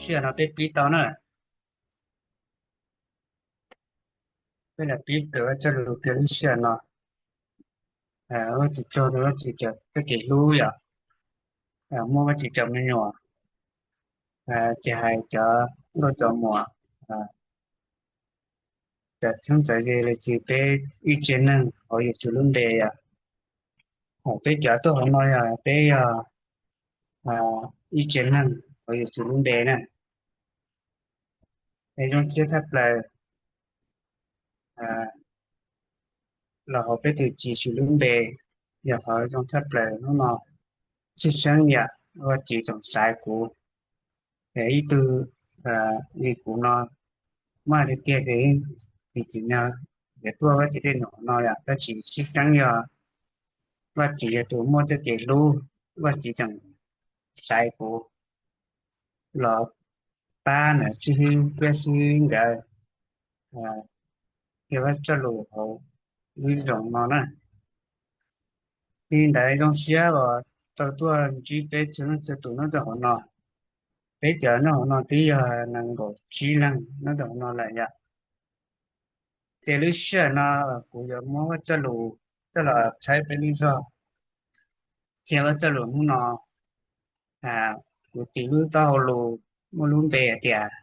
sij hawm no peb pib tau na. Peb los pib kawm Vajtswv lus kiag lub sij hawm no. Ua tsaug rau Vajtswv cov txoj kev hlub yom, muaj Vajtswv cov me nyuam, ces hais cov nkauj cov muam, cov txheeb cov ze los sis peb ib tsev neeg hauv Yexus lub npe yom. Peb cov tuaj hauv no yog peb yog ib tsev neeg hauv Yexus lub npe na. Es zoo siab tshaj plaws los hauv peb tus Tswv Yexus lub npe, yog qhov zoo tshaj plaws hnub no. Tshwj xeeb yam Vajtswv tseem xaiv kuv, ib tug li kuv no, muab hais tiag tiag ces tsis tsim nyog yuav tuaj Vajtswv tej num no yom, tab sis tshwj xeeb yog Vajtswv yog tus muaj txoj kev hlub, Vajtswv tseem xaiv kuv los pab nam sib hwb thiab sib hwb nkawd thiab Vajtswv txoj lus hauv lub zoom no na. Li ntawd zoo siab uas tau tuaj ntsib peb txhua leej txhua tus nyob rau hauv no. Peb cov nyob hauv no twb yog nees nkaum tsib leeg nyob rau hauv no lawm yom. Ces lub sij hawm no kuv yuav muab Vajtswv txoj lus coj los tshawb peb lub zog. Qhia Vajtswv txoj lus hnub no, kuv tis lub taub hau lus muaj lub npe hais tias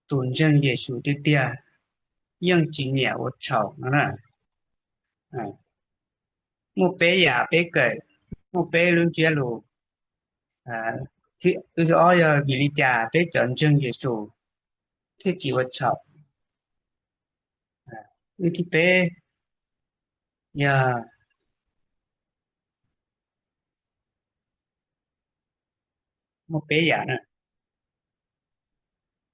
tus ntseeg Yexus tiag tiag yeej tsis nyiam ua txhaum no na. Muaj peb yam peb kawm, muaj peb lub ntsiab lus. Lub ob yog vim li cas peb cov ntseeg Yexus thiaj tsis ua txhaum. Lub thib peb yog muaj peb yam na.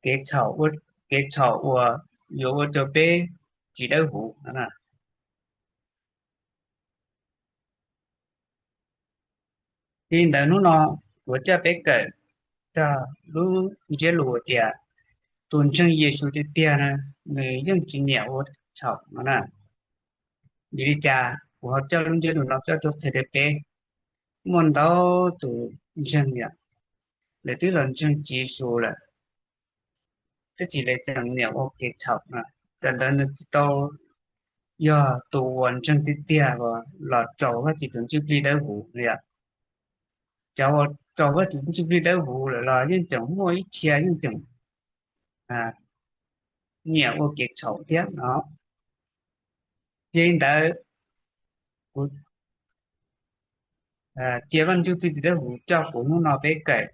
Kev txhaum, kev txhaum uas yuav ua rau peb tsis dawb huv no na. Li ntawd hnub no kuv coj peb kawm txog lub ntsiab lus tias tus ntseeg Yexus tiag tiag na, nws yeej tsis nyiam ua txhaum no na. Vim li cas kuv ho coj lub ntsiab lus no coj tuaj qhia rau peb? Muaj ntau tus ntseeg yom, lawv twb los ntseeg Tswv Yexus lawm, tab sis lawv tseem nyiam ua kev txhaum na. Txawm ntawd nws tsis tau yog tus uas ntseeg tiag tiag uas los raug Vajtswv tus Ntsuj Plig dawb huv no yom. Cov uas raug Vajtswv tus Ntsuj Plig dawb huv lawm los yeej tseem muaj ib txhia yeej tseem nyiam ua kev txhaum thiab no. Yog li ntawd, kuv cia Vaj Ntsuj Plig Tis Dawb Huv coj kuv hnub no peb kawm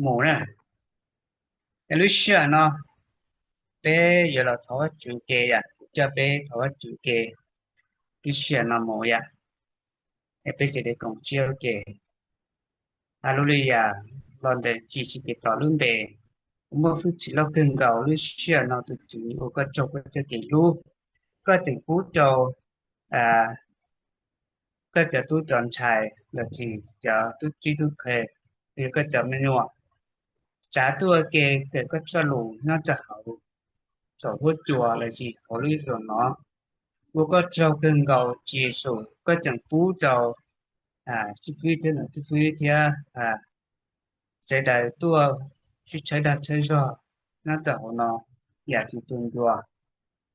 mus na. Es lub sij hawm no peb yuav los thov Vajtswv ua ke yom, kuv coj peb thov Vajtswv ua ke lub sij hawm no mus yom. Es peb sawv daws koom siab ua ke. Haleluyas, los ntawm Tswv Yexus Khetos lub npe, kuv muaj hwj chim loj kawg nkaus lub sij hawm no tus Tswv ua koj tsaug koj txoj kev hlub, koj tseem pub rau koj cov tub cov ntxhais los sis cov tub txib tub qhe, los yog koj cov me nyuam tsav tuaj ua ke kawm koj txoj lus nyob rau hauv saum huab cua los sis hauv lub zos no. Ua koj tsaug kawg nkaus Tswv Yexus, koj tseem pub rau xib fwb thiab niam xib fwb thiab sawv daws tuaj sib tshawb dag tshawb zog nyob rau hauv no yam tsis tu ncua.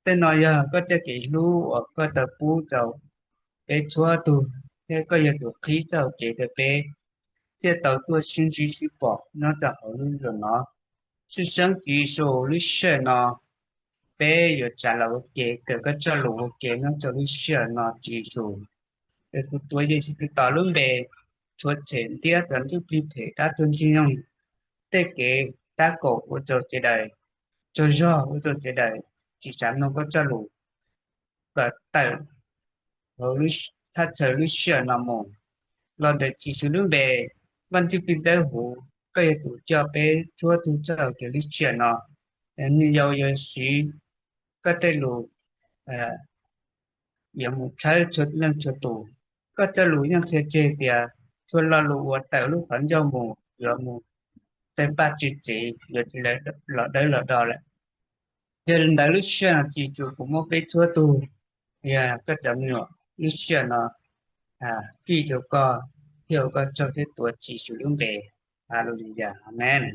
Tej no yog koj txoj kev hlub uas koj tau pub rau peb txhua tus, thiab koj yog tus qhib txoj hau kev rau peb thiaj tau tuaj sib ntsib sib pom nyob rau hauv lub zos no. Tshwj xeeb Tswv Yexus lub sij hawm no peb yuav tsav los ua ke kawm koj txoj lus ua ke nyob rau lub sij hawm no Tswv Yexus. Es kuv tuav Yexus Khetos lub npe, tshuav tshem ntiab cov ntsuj plig phem dab tuag ntxhiaj nyoog, tej kev tab kaum ua rau sawv daws tsaug zog, ua rau sawv daws tsis xav mloog koj txoj lus, kom tawm hauv thaj chaw lub sij hawm no mus. Los ntawm Tswv Yexus lub npe, Vaj Ntsuj Plig Dawb Huv, koj yog tus coj peb txhua tus txoj hau kev lub sij hawm no. Nws yau yuav siv koj tej lus yuav mus tshawb txhua leej txhua tus. Koj txoj lus yeej qhia tseg tias txhua lo lus uas tawm lub qhov ncauj mus yuav mus tawg paj tsw tsev, yuav tsis los dawb los do lawm. Yog li ntawd lub sij hawm no Tswv Yexus kuv muab peb txhua tus, yog koj cov me nyuam lub sij hawm no fij rau koj, Thiab ua koj tsaug thiab tuav Tswv Yexus lub npe. Haleluyas, amees.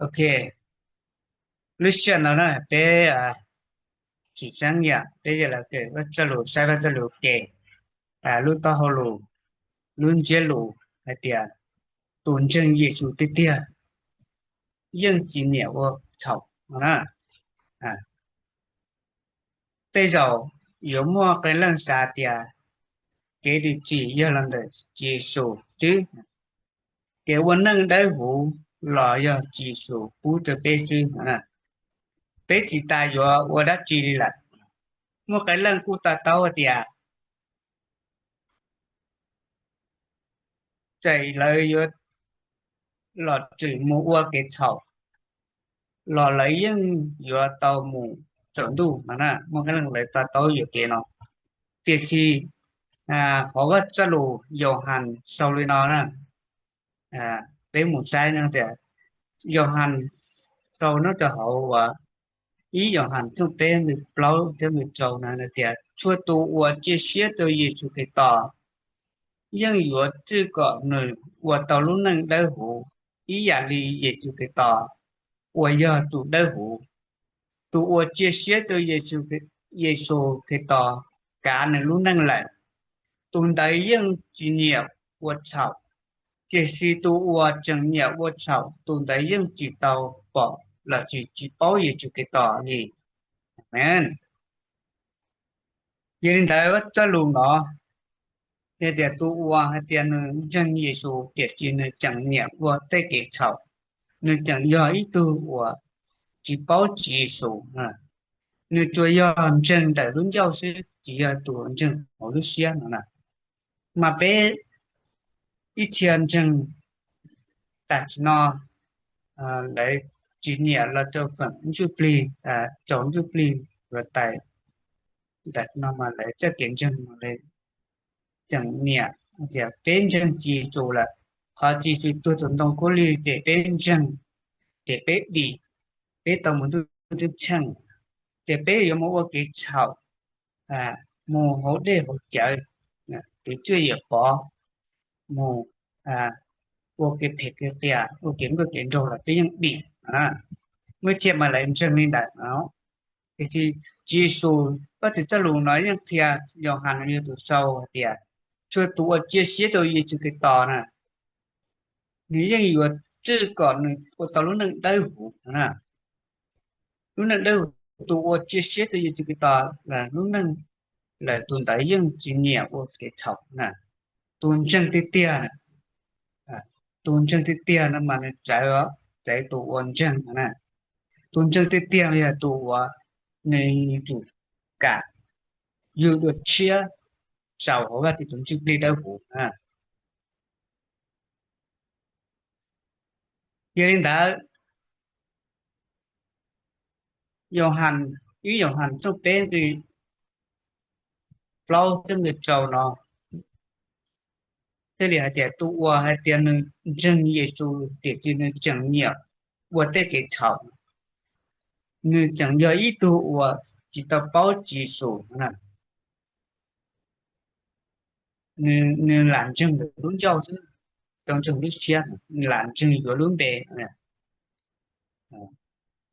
Ok, lub sij hawm no na peb tsis xeeb yam, peb yog los kawm Vajtswv lus, saib Vajtswv lus ua ke. Lub taub hau lus, lub ntsiab lus hais tias tus ntseeg Yexus tiag tiag yeej tsis nyiam ua txhaum no na. Tej zaum yuav muaj qee leej xav tias kev tsim yog los ntawm Tswv Yexus xwb, kev ua neej dawb huv los yog Tswv Yexus pub rau peb xwb no na, peb tsis tas yuav ua dab tsi li lawm. Muaj qee leej kuj to taub tias txawm lawv yuav los tseem mus ua kev txhaum los lawv yeej yuav tau mus tsaus ntuj no na. Muaj qee leej lawv to taub yuam kev no, tiam sis hauv Vajtswv lus Yauhas sau li no na, peb mus saib no tias, Yauhas sau nyob rau hauv uas ib Yauhas tshooj peb nqe plaub thiab nqe rau na tias, txhua tus uas cia siab rau Yexus Khetos yeej yuav tswj kom nws ua tau lub neej dawb huv ib yam li Yexus Khetos uas yog tus dawb huv. Tus uas cia siab rau Yexus Khetos kav nws lub neej lawm, tus ntawd yeej tsis nyiam ua txhaum. Tiam sis tus uas tseem nyiam ua txhaum, tus ntawd yeej tsis tau pom los sis tsis paub Yexus Khetos li. Amees. Yog li ntawd, Vajtswv lus no hais tias tus uas hais tias nws ntseeg Yexus tiam sis nws tseem nyiam ua tej kev txhaum, nws tseem yog ib tug uas tsis paub Tswv Yexus. Nws tsuas yog ntseeg ntawm lub ncauj xwb, tsis yog tus ntseeg hauv lub siab no na. Mas peb ib txhia ntseeg tam sim no lawv tsis nyiam los rau feem ntsuj plig, tsaus ntsuj plig yuav tais. Tam sim no mas lawv txoj kev ntseeg mas lawv tseem nyiam tias peb ntseeg Tswv Yexus lawm, qhov Tswv Yexus tuag rau ntoo khaub lig ces peb ntseeg, ces peb dim, peb tau mus ntuj ceeb tsheej, ces peb yuav mus ua kev txhaum, mus hauv dej hauv cawv, tus cuaj yawm pov, mus ua kev phem kev qias, ua kev nkauj kev nraug los peb yeej dim. Muaj txhia mas lawv ntseeg li ntawd. Tiam sis Tswv Yexus, Vajtswv txoj lus no yeej qhia, Yauhas yog tus sau hais tias txhua tus uas cia siab rau Yexus Khetos na, nws yeej yuav tswj kom nws ua tau lub neej dawb huv na. Lub neej dawb huv, tus uas cia siab rau Yexus Khetos lub neej lawm, tus ntawd yeej tsis nyiam ua kev txhaum na. Tus ntseeg tiag tiag, tus ntseeg tiag tiag no mas nws txawv, txawv tus uas ntseeg na. Tus ntseeg tiag tiag no yog tus uas nws yuav tsum kam yug dua tshiab saum hauv Vajtswv tus ntsuj plig dawb huv na. Yog li ntawd, Yauhas, ib Yauhas tshooj peb nqe plaub thiab nqe rau no thiaj li hais tias tus uas hais tias nws ntseeg Yexus tiam sis nws tseem nyiam ua tej kev txhaum, nws tseem yog ib tug uas tsis tau paub Tswv Yexus na. Nws lam ntseeg lub ncauj xwb, tau ntseeg lub siab, nws lam ntseeg yuav lub npe.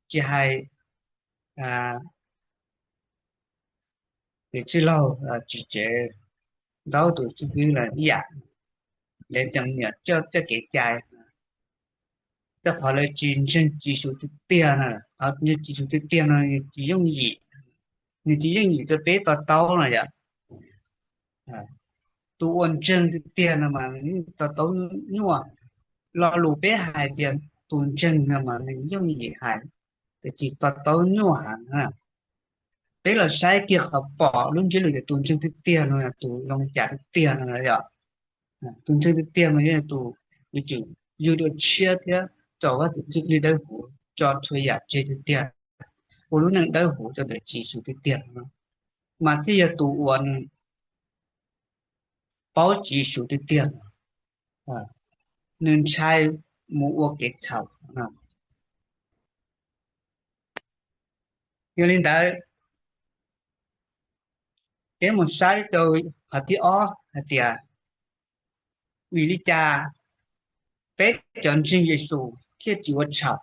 Tsis hais tus txwj laug tsis tsev, ntau tus xib fwb los ib yam, lawv tseem nyiam coj tej kev cai, rau qhov lawv tsis ntseeg Tswv Yexus tiag tiag na. Qhov ntseeg Tswv Yexus tiag tiag no tsis yooj yim, nws tsis yooj yim rau peb to taub no yom. Tus uas ntseeg tiag tiag no mas nws yeej to taub nyuaj. Lo lus peb hais tias tus ntseeg no mas nws yooj yim hais, tiam sis to taub nyuaj heev. Peb los saib kiag qhov pom lub ntsiab lus tias tus ntseeg tiag tiag no yog tus zoo li cas tiag tiag no yom. Tus ntseeg tiag tiag no yog tus yuav tsum yug dua tshiab thiab rau Vajtswv tus Ntsuj Plig Dawb Huv tso txhua yam tseg tiag tiag, ua lub neej dawb huv rau ntawm Tswv Yexus tiag tiag no, mas thiaj yog tus uas nws paub Tswv Yexus tiag tiag, nws ntshai mus ua kev txhaum. Yog li ntawd, peb mus saib rau qhov thib ob, hais tias, vim li cas peb cov ntseeg Yexus thiaj tsis ua txhaum?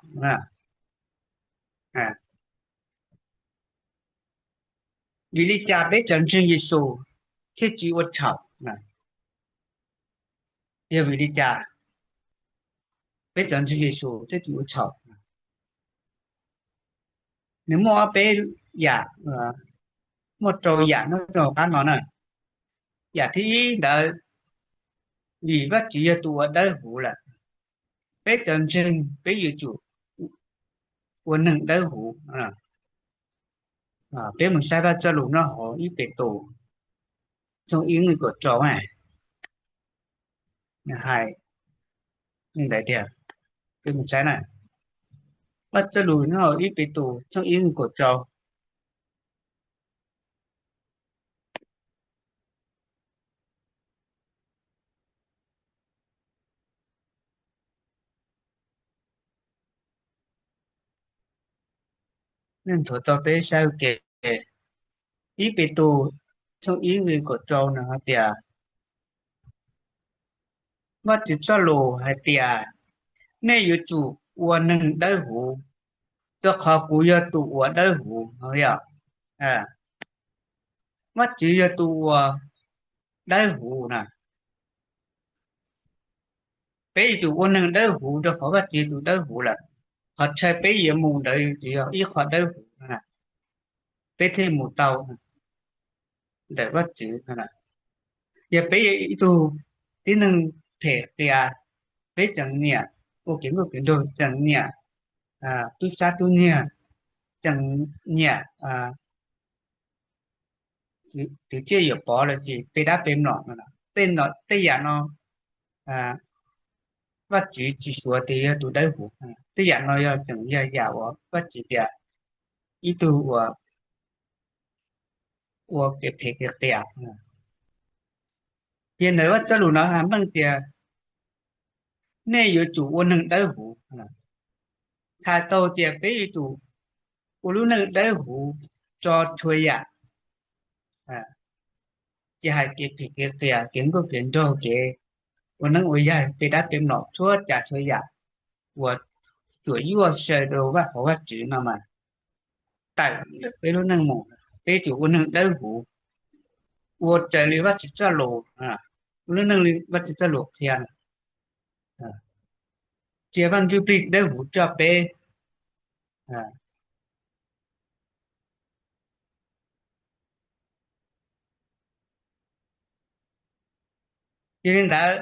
Vim li cas peb cov ntseeg Yexus thiaj tsis ua txhaum? Yog vim li cas peb cov ntseeg Yexus thiaj tsis ua txhaum? Nws muaj peb yam, muaj rau yam nyob rau qab no na. Yam thib ib ntawd, vim Vajtswv yog tus uas dawb huv lawm, peb cov ntseeg peb yuav tsum ua neeg dawb huv. Peb mus saib Vajtswv txoj lus nyob hauv ib Petus tshooj ib nqe kaum rau, nws hais li ntawd tias, peb mus saib na, Vajtswv txoj lus nyob hauv ib Petus tshooj ib nqe kaum rau. Nej nthuav tau peb saib ua ke. Ib Petus tshooj ib nqe kaum rau nws hais tias, Vajtswv txoj lus hais tias, nej yuav tsum ua neeg dawb huv, rau qhov kuv yog tus uas dawb huv. Vajtswv yog tus uas dawb huv na. Peb yuav tsum ua neeg dawb huv rau qhov Vajtswv yog tus dawb huv lawm. Qhov chaw peb yuav mus ntawd yog ib qho dawb huv na. Peb thiaj mus tau ntawm Vajtswv. Yog peb yog ib tug tib neeg phem qias, peb tseem nyiam ua kev nkauj kev nraug, tseem nyiam tub sab tub nyiag, tseem nyiam twv tsiaj yuam pov los sis pe dab pe mlom, tej yam no Vajtswv tsis suav tias yog tus dawb huv. Tej yam no yog tseem yog yam uas Vajtswv tias ib tug uas ua kev phem kev qias. Yog ntawd Vajtswv txoj lus no hais meej tias nej yuav tsum ua neeg dawb huv. Txhais tau tias peb yuav tsum ua lub neej dawb huv tso txhua yam, tsis hais kev phem kev qias, kev nkauj kev nraug, kev ua neeb ua yaig, pe dab pe mlom, txhua tsav txhua yam uas tsuam yuaj saw rau hauv Vajtswv no mas tawm ntawm peb lub neej mus. Peb yuav tsum ua neeg dawb huv, ua raws li Vajtswv txoj lus, ua lub neej li Vajtswv txoj lus qhia, cia Vaj Ntsuj Plig dawb huv coj peb. Yog li ntawd,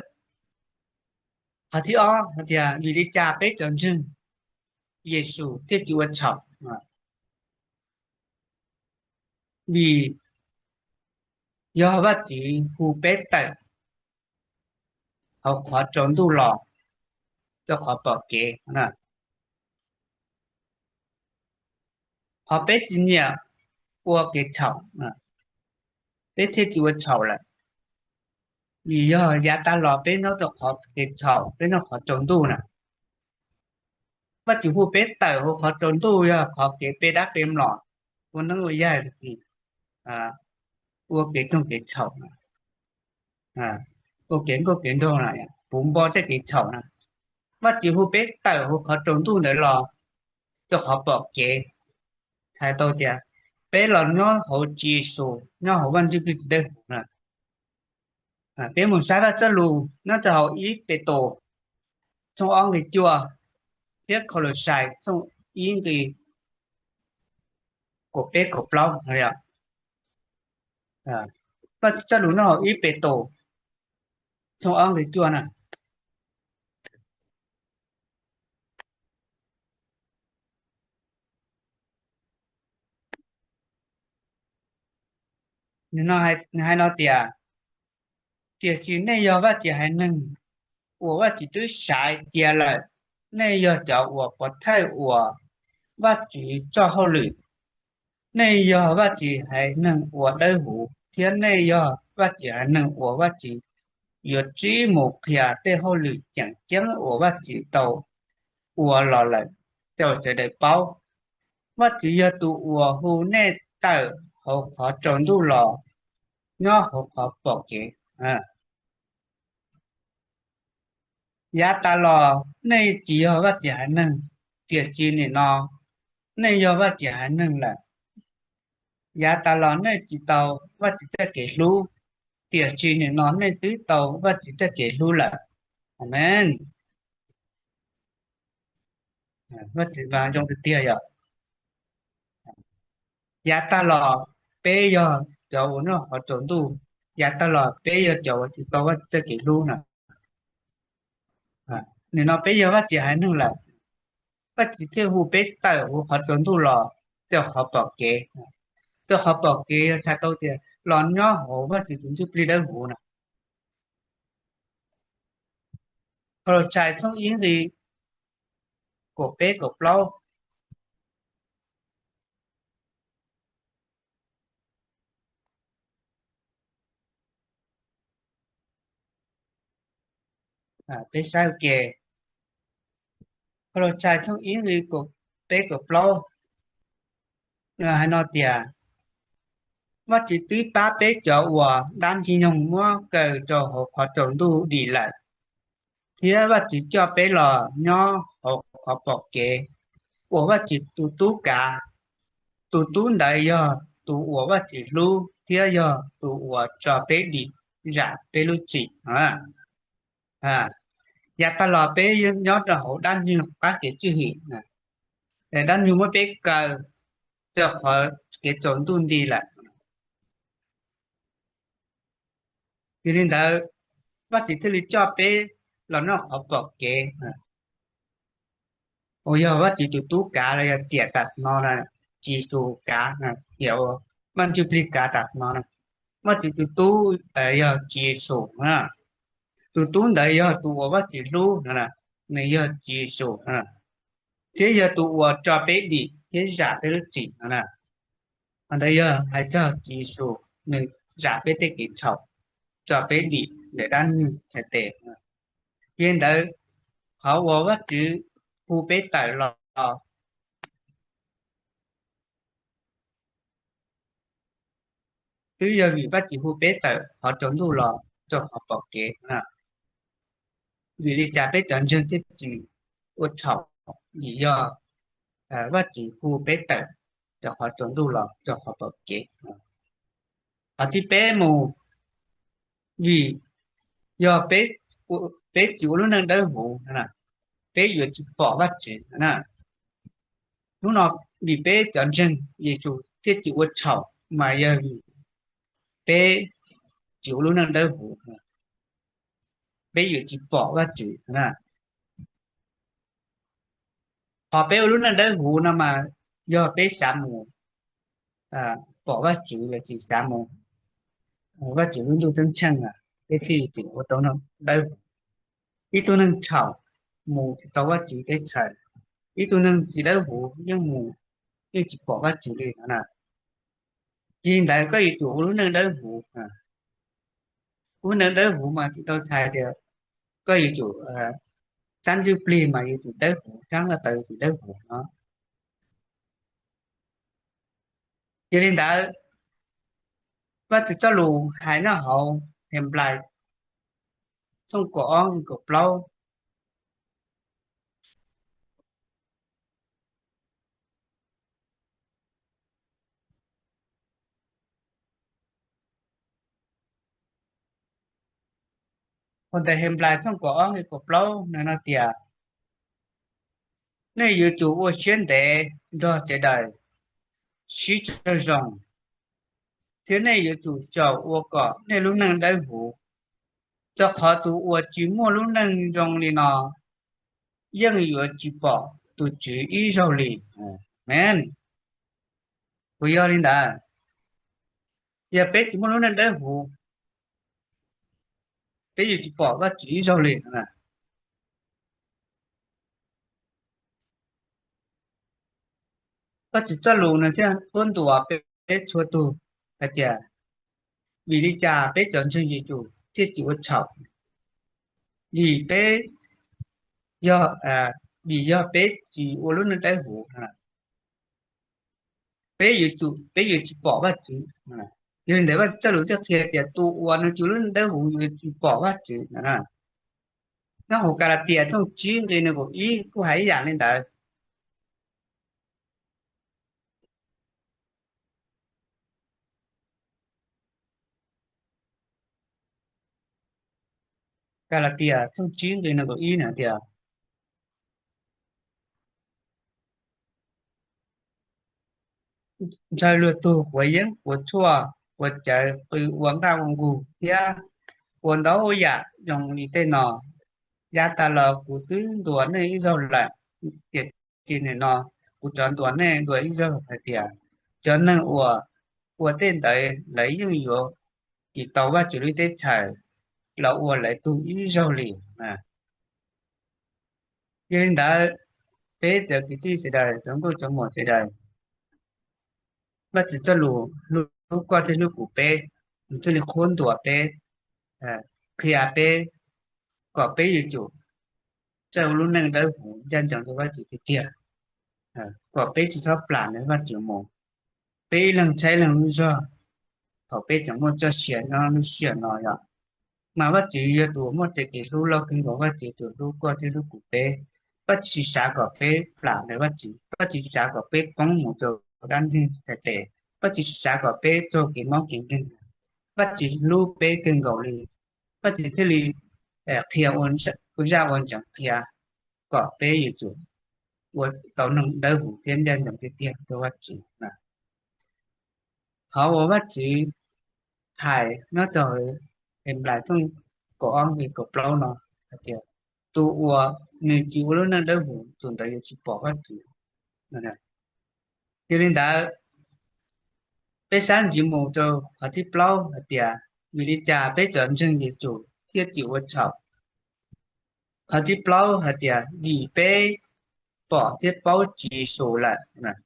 qhov thib ob hais tias vim li cas peb cov ntseeg Yexus thiaj tsis ua txhaum? Vim yog Vajtswv hu peb tawm hauv qhov tsaus ntuj los rau qhov pom kev. Qhov peb tsis nyiam ua kev txhaum, peb thiaj tsis ua txhaum lawm. Vim yog yav tag los peb nyob rau qhov kev txhaum, peb nyob qhov tsaus ntuj na. Vajtswv hu peb tawm hauv qhov tsaus ntuj yog qhov kev pe dab pe mlom, ua neeb ua yaig, ua kev toog kev txhaum, ua kev nkauj kev nraug, puv npo tej kev txhaum na. Vajtswv hu peb tawm hauv qhov tsaus ntuj ntawd los rau qhov pom kev, txhais tau tias peb los nyob hauv Tswv Yexus, nyob hauv Vaj Ntsuj Plig Dawb Huv na. Peb mus saib Vajtswv txoj lus nyob rau hauv ib Petus tshooj ob nqe cuaj thiab Kaulauxais tshooj ib nqe kaum peb kaum plaub. Vajtswv txoj lus nyob hauv ib Petus tshooj ob nqe cuaj na. Nws hais no tias, tiam sis nej yog Vajtswv haiv neeg uas Vajtswv twb saiv cia lawm, nej yog cov uas pov thawj uas Vajtswv txoj hauj lwm. Nej yog Vajtswv haiv neeg uas dawb huv, thiab nej yog Vajtswv haiv neeg uas Vajtswv yuav tswj mus qhia tej hauj lwm tseem ceeb uas Vajtswv tau ua los lawm rau sawv daws paub. Vajtswv yog tus uas hu nej tawm hauv qhov tsaus ntuj los nyob hauv qhov pom kev. Yav tas los nej tsis yog Vajtswv haiv neeg, tiam sis nim no nej yog Vajtswv haiv neeg lawm. Yav tas los nej tsis tau Vajtswv txoj kev hlub, tiam sis nim no nej twb tau Vajtswv txoj kev hlub lawm. Amees. Vajtswv mas zoo tiag tiag yom. Yav tag los peb yog cov uas nyob qhov tsaus ntuj, yav tag los peb yog cov uas tsis tau Vajtswv txoj kev hlub na. Nim no peb yog Vajtswv haiv neeg lawm, Vajtswv thiaj hu peb tawm hauv qhov tsaus ntuj los rau qhov pom kev. Rau qhov pom kev yog txhais tau tias los nyob hauv Vajtswv tus ntsuj plig dawb huv na. Kolauxais tshooj ib nqe kaum peb kaum plaub. Peb saib ua ke, Kolauxais tshooj ib nqe kaum peb kaum plaub hais no tias, Vajtswv twb pab peb cov uas dab ntxwg nyoog muab kaw rau hauv qhov tsaus ntuj dim lawm, thiab Vajtswv coj peb los nyob hauv qhov pom kev uas Vajtswv tus tub kav. Tus tub ntawd yog tus uas Vajtswv hlub thiab yog tus uas tso peb dim zam peb lub txim. Yav tag los peb nyob rau hauv dab ntxwg nyoog qab kev tswj hwm, dab ntxwg nyoog muab peb kaw rau qhov kev tsaus ntuj nti lawm. Yog li ntawd, Vajtswv thiaj li coj peb los nyob qhov pom kev uas yog Vajtswv tus tub kav los yog tiam tam sim no na, Tswv Yexus kav, tiam uas Vaj Ntsuj Plig kav tam sim no na. Vajtswv tus tub yog Tswv Yexus na. Tus tub ntawd yog tus uas Vajtswv hlub no, nws yog Tswv Yexus, thiab yog tus uas tso peb dim thiab zam peb lub txim no na. Qhov ntawd yog hais txog Tswv Yexus, nws zam peb tej kev txhaum, tso peb dim ntawm dab ntxwg nyoog txhais tes. Yog li ntawd, qhov uas Vajtswv hu peb tawm los twb yog vim Vajtswv hu peb tawm qhov tsaus ntuj los rau qhov pom kev. Vim li cas peb cov ntseeg thiaj tsis ua txhaum? Vim yog Vajtswv hu peb tawm rau qhov tsaus ntuj los rau qhov pom kev. Qhov thib peb mus, vim yog peb tsis ua lub neej dawb huv, peb yuav tsis pom Vajtswv. Hnub no vim peb cov ntseeg Yexus thiaj tsis ua txhaum, mas yog vim peb tsis ua lub neej dawb huv, peb yuav tsis pom Vajtswv. Qhov peb ua lub neej dawb huv no mas yog peb xav mus pom Vajtswv los tsis xav mus Vajtswv lub ntuj ceeb tsheej, peb thiaj tsis ua tau neej dawb huv. Ib tug neeg txhaum mus tsis tau Vajtswv teb chaws, ib tug neeg tsis dawb huv yeej mus yeej tsis pom Vajtswv li no na. Yog li ntawd koj yuav tsum ua lub neej dawb huv. Ua lub neej dawb huv mas tsis tau txhais tias koj yuav tsum, txab ntsuj plig mas yuav tsum dawb huv, txab ko taw yuav tsum dawb huv no. Yog li ntawd, Vajtswv txoj lus hais nyob hauv Henplais tshooj kaum ob nqe kaum plaub, hauv ntawm Henplais tshooj kaum ob nqe kaum plaub nws no tias, nej yuav tsum ua siab ntev nrog sawv daws sib raug zoo, thiab nej yuav tsum xyaum ua kom nej lub neej dawb huv, rau qhov tus uas tsis muaj lub neej zoo li no yeej yuav tsis pom tus Tswv ib zaug li. Amees. Puas yog li ntawd? Yog peb tsis muaj lub neej dawb huv, peb yuav tsis pom Vajtswv ib zaug li. Vajtswv txoj lus nws thiaj qhuab ntuas peb txhua tus hais tias, vim li cas peb cov ntseeg Yexus thiaj tsis ua txhaum? Vim peb yog, vim yog peb tsis ua lub neej dawb huv, peb yuav tsum, peb yuav tsis pom Vajtswv li. Yog li ntawd Vajtswv txoj lus thiaj qhia tias tus uas nws tsis ua lub neej dawb huv yuav tsis pom Vajtswv no. Nyob hauv Kalatias tshooj tsib nqe nees nkaum ib kuj hais ib yam li ntawd. Kalatias tshooj tsib nqe nees nkaum ib na tias, ntshaw luag tug quav yeeb quav tshuaj, quav cawv, qw ua nqaj ua nqug thiab ua ntau yam zoo li tej no. Yav tas los kuv twb ntuas nej ib zaug lawm, tiam sis nim no kuv rov ntuas nej dua ib zaug hais tias, cov neeg uas ua tej ntawd lawv yeej yuav tsis tau Vajtswv lub teb chaws los ua lawv tug ib zaug li. Yog li ntawd, peb cov kwv tij sawv daws, cov nkauj cov muam sawv daws, Vajtswv txoj lus hlub koj thiab hlub kuv peb, nws thiaj li qhuab ntuas peb, qhia peb kom peb yuav tsum txawj ua lub neej dawb huv ncaj ncees rau Vajtswv tiag tiag, kom peb tsis txhob plam ntawm Vajtswv mus. Peb ib leeg tshaib ib leeg lub zog, thaum peb tseem muaj txoj sia nyob lub sij hawm no yom, mas Vajtswv yog tus muaj txoj kev hlub loj kawg nkaus, Vajtswv tus hlub koj thiab hlub kuv peb. Vajtswv tsis xav kom peb plam ntawm Vajtswv, Vajtswv tsis xav kom peb poob mus rau dab neeg txhais tes, Vajtswv tsis xav kom peb raug kev mob kev nkeeg. Vajtswv hlub peb kawg nkaus li, Vajtswv thiaj li qhia ua zaj ua ntsees qhia kom peb yuav tsum ua tau neeg dawb huv thiab ncaj ncees tiag tiag rau Vajtswv. Qhov uas Vajtswv hais nyob rau Henplais tshooj kaum ob nqe kaum plaub no hais tias, tus uas nws tsis ua lub neej dawb huv tus ntawd yuav tsis pom Vajtswv. Yog li ntawd, peb sab ntsib mus rau qhov thib plaub hais tias, vim li cas peb cov ntseeg Yexus thiaj tsis ua txhaum? Qhov thib plaub hais tias vim peb pom thiab paub Tswv Yexus lawm.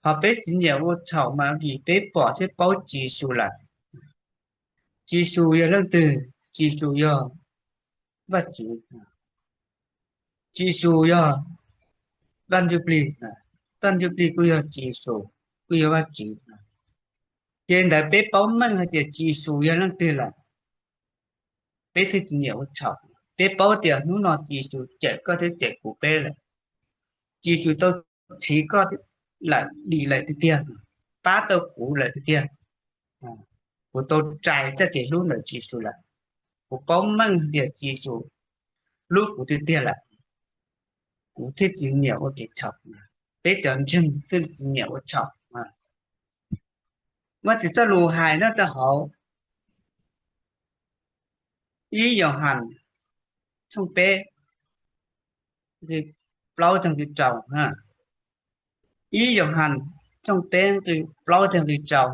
Qhov peb tsis nyiam ua txhaum mas vim peb pom thiab paub Tswv Yexus lawm. Tswv Yexus yog leej twg? Tswv Yexus yog Vajtswv. Tswv Yexus yog Vaj Ntsuj Plig, Vaj Ntsuj Plig kuj yog Tswv Yexus, kuj yog Vajtswv. Ces ntawd peb paub meej hais tias Tswv Yexus yog leej twg lawm, peb thiaj tsis nyiam ua txhaum. Peb paub tias hnub no Tswv Yexus cawm koj thiab cawm kuv peb lawm. Tswv Yexus tau txhiv koj lawm, dim lawm tiag tiag, pab tau kuv lawm tiag tiag. Kuv tau rais txoj kev hlub ntawm Tswv Yexus lawm. Kuv paub meej tias Tswv Yexus hlub kuv tiag tiag lawm, kuv thiaj tsis nyiam ua kev txhaum. Peb cov ntseeg thiaj tsis nyiam ua txhaum. Vajtswv txoj lus hais nyob rau hauv ib Yauhas tshooj peb nqe plaub txog nqe rau. Ib Yauhas tshooj peb nqe plaub txog nqe rau.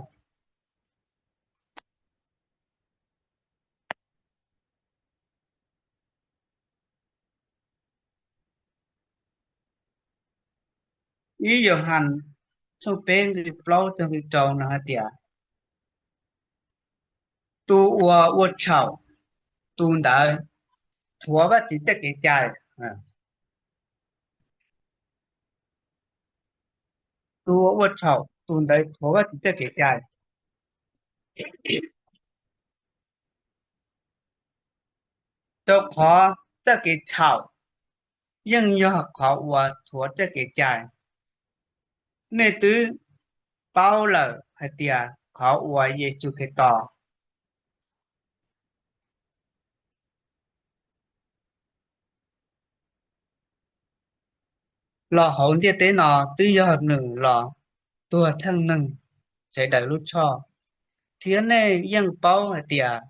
Ib Yauhas tshooj peb nqe plaub txog nqe rau no hais tias, tus uas ua txhaum, tus ntawd thuav Vajtswv txoj kev cai. Tus uas ua txhaum, tus ntawd thuav Vajtswv txoj kev cai. Rau qhov txoj kev txhaum yeej yog qhov uas thuav txoj kev cai. Nej twb paub lawm hais tias qhov uas Yexus Khetos los hauv ntiaj teb no twb yog nws los tuag theej neeg sawv daws lub txhoj, thiab nej yeej paub hais tias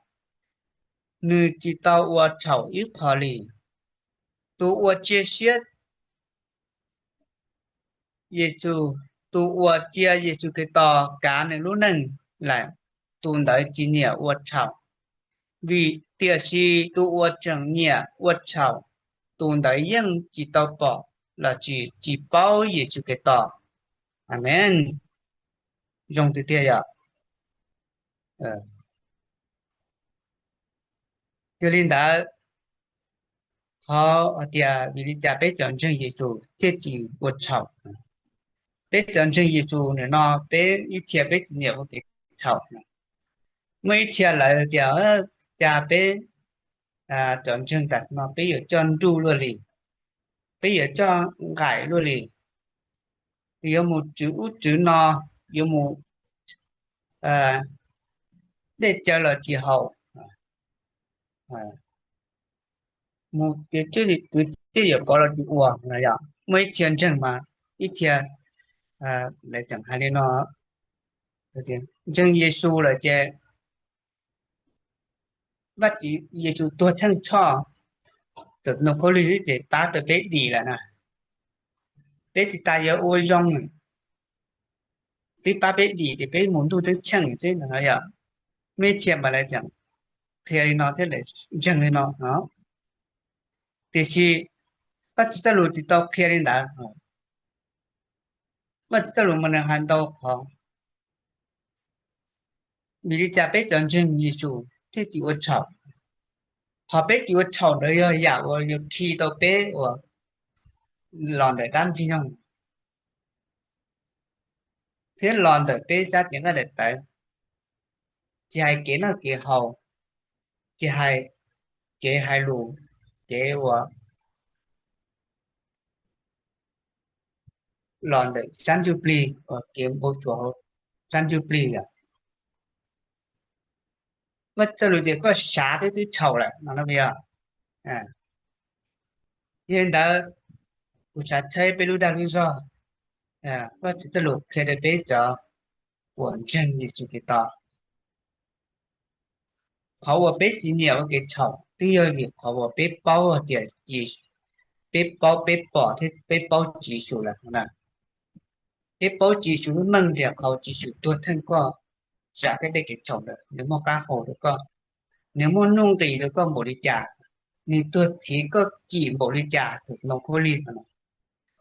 nws tsis tau ua txhaum ib qho li. Tus uas cia siab Yexus, tus uas cia Yexus Khetos kav nws lub neej lawm, tus ntawd tsis nyiam ua txhaum. Vim tiam sis tus uas tseem nyiam ua txhaum, tus ntawd yeej tsis tau pom los sis tsis paub Yexus Khetos. Amees. Zoo tiag tiag yom. Yog li ntawd, qhov hais tias vim li cas peb cov ntseeg Yexus thiaj tsis ua txhaum? Peb cov ntseeg Yexus nim no peb ib txhia peb tsis nyiam ua kev txhaum. Muaj ib txhia lawv tias, cas peb cov ntseeg tam no peb yuav coj nruj luaj li, peb yuav coj nqaim luaj li, yuav mus tswv ub tswv no, yuav mus dej cawv los tsis haus, mus kwv tij yuam pov los tsis ua no. Muaj ib txhia ntseeg mas, ib txhia lawv tseem hais li no, ntseeg Yexus lawm ces Vajtswv Yexus tuag theej tshoj, tus ntoo khaub lig ces pab tau peb dim lawm na. Peb tsis tas yuav ua zoo, twb pab peb dim ces peb mus ntuj teeb tsheej xwb no yom. Muaj ib txhia mas lawv tseem qhia li no thiab lawv ntseeg li no. Tiam sis Vajtswv txoj lus tsis tau qhia li ntawd. Vajtswv txoj lus mas nws hais ntau qhov. Vim li cas peb cov ntseeg Yexus thiaj tsis ua txhaum? Qhov peb tsis ua txhaum ntawd yog yam uas yuav khi tau peb uas los ntawm dab ntxwg nyoog thiab los ntawm peb sab cev nqaij daim tawv, tsis hais kev noj kev haus, tsis hais kev hais lus, kev uas los ntawm sab ntsuj plig uas kev npau suav hauv sab ntsuj plig yom. Vajtswv txoj lus tias koj xav twb twb txhaum lawm no, yog li ntawd kuv xav tshawb peb lub dag lub zog. Vajtswv txoj lus qhia rau peb cov uas ntseeg Yexus Khetos, qhov uas peb tsis nyiam ua kev txhaum twb yog vim qhov uas peb paub hais tias, peb paub, peb pom thiab peb paub Tswv Yexus lawm na. Peb paub Tswv Yexus lub meej tias qhov Tswv Yexus tuag theej koj, zam koj tej kev txhaum ntawd, nws muaj qab hau rau koj, nws muaj nuj nqis rau koj npaum li cas, nws tuag thiv koj kim npaum li cas tus ntoo khaub lig no.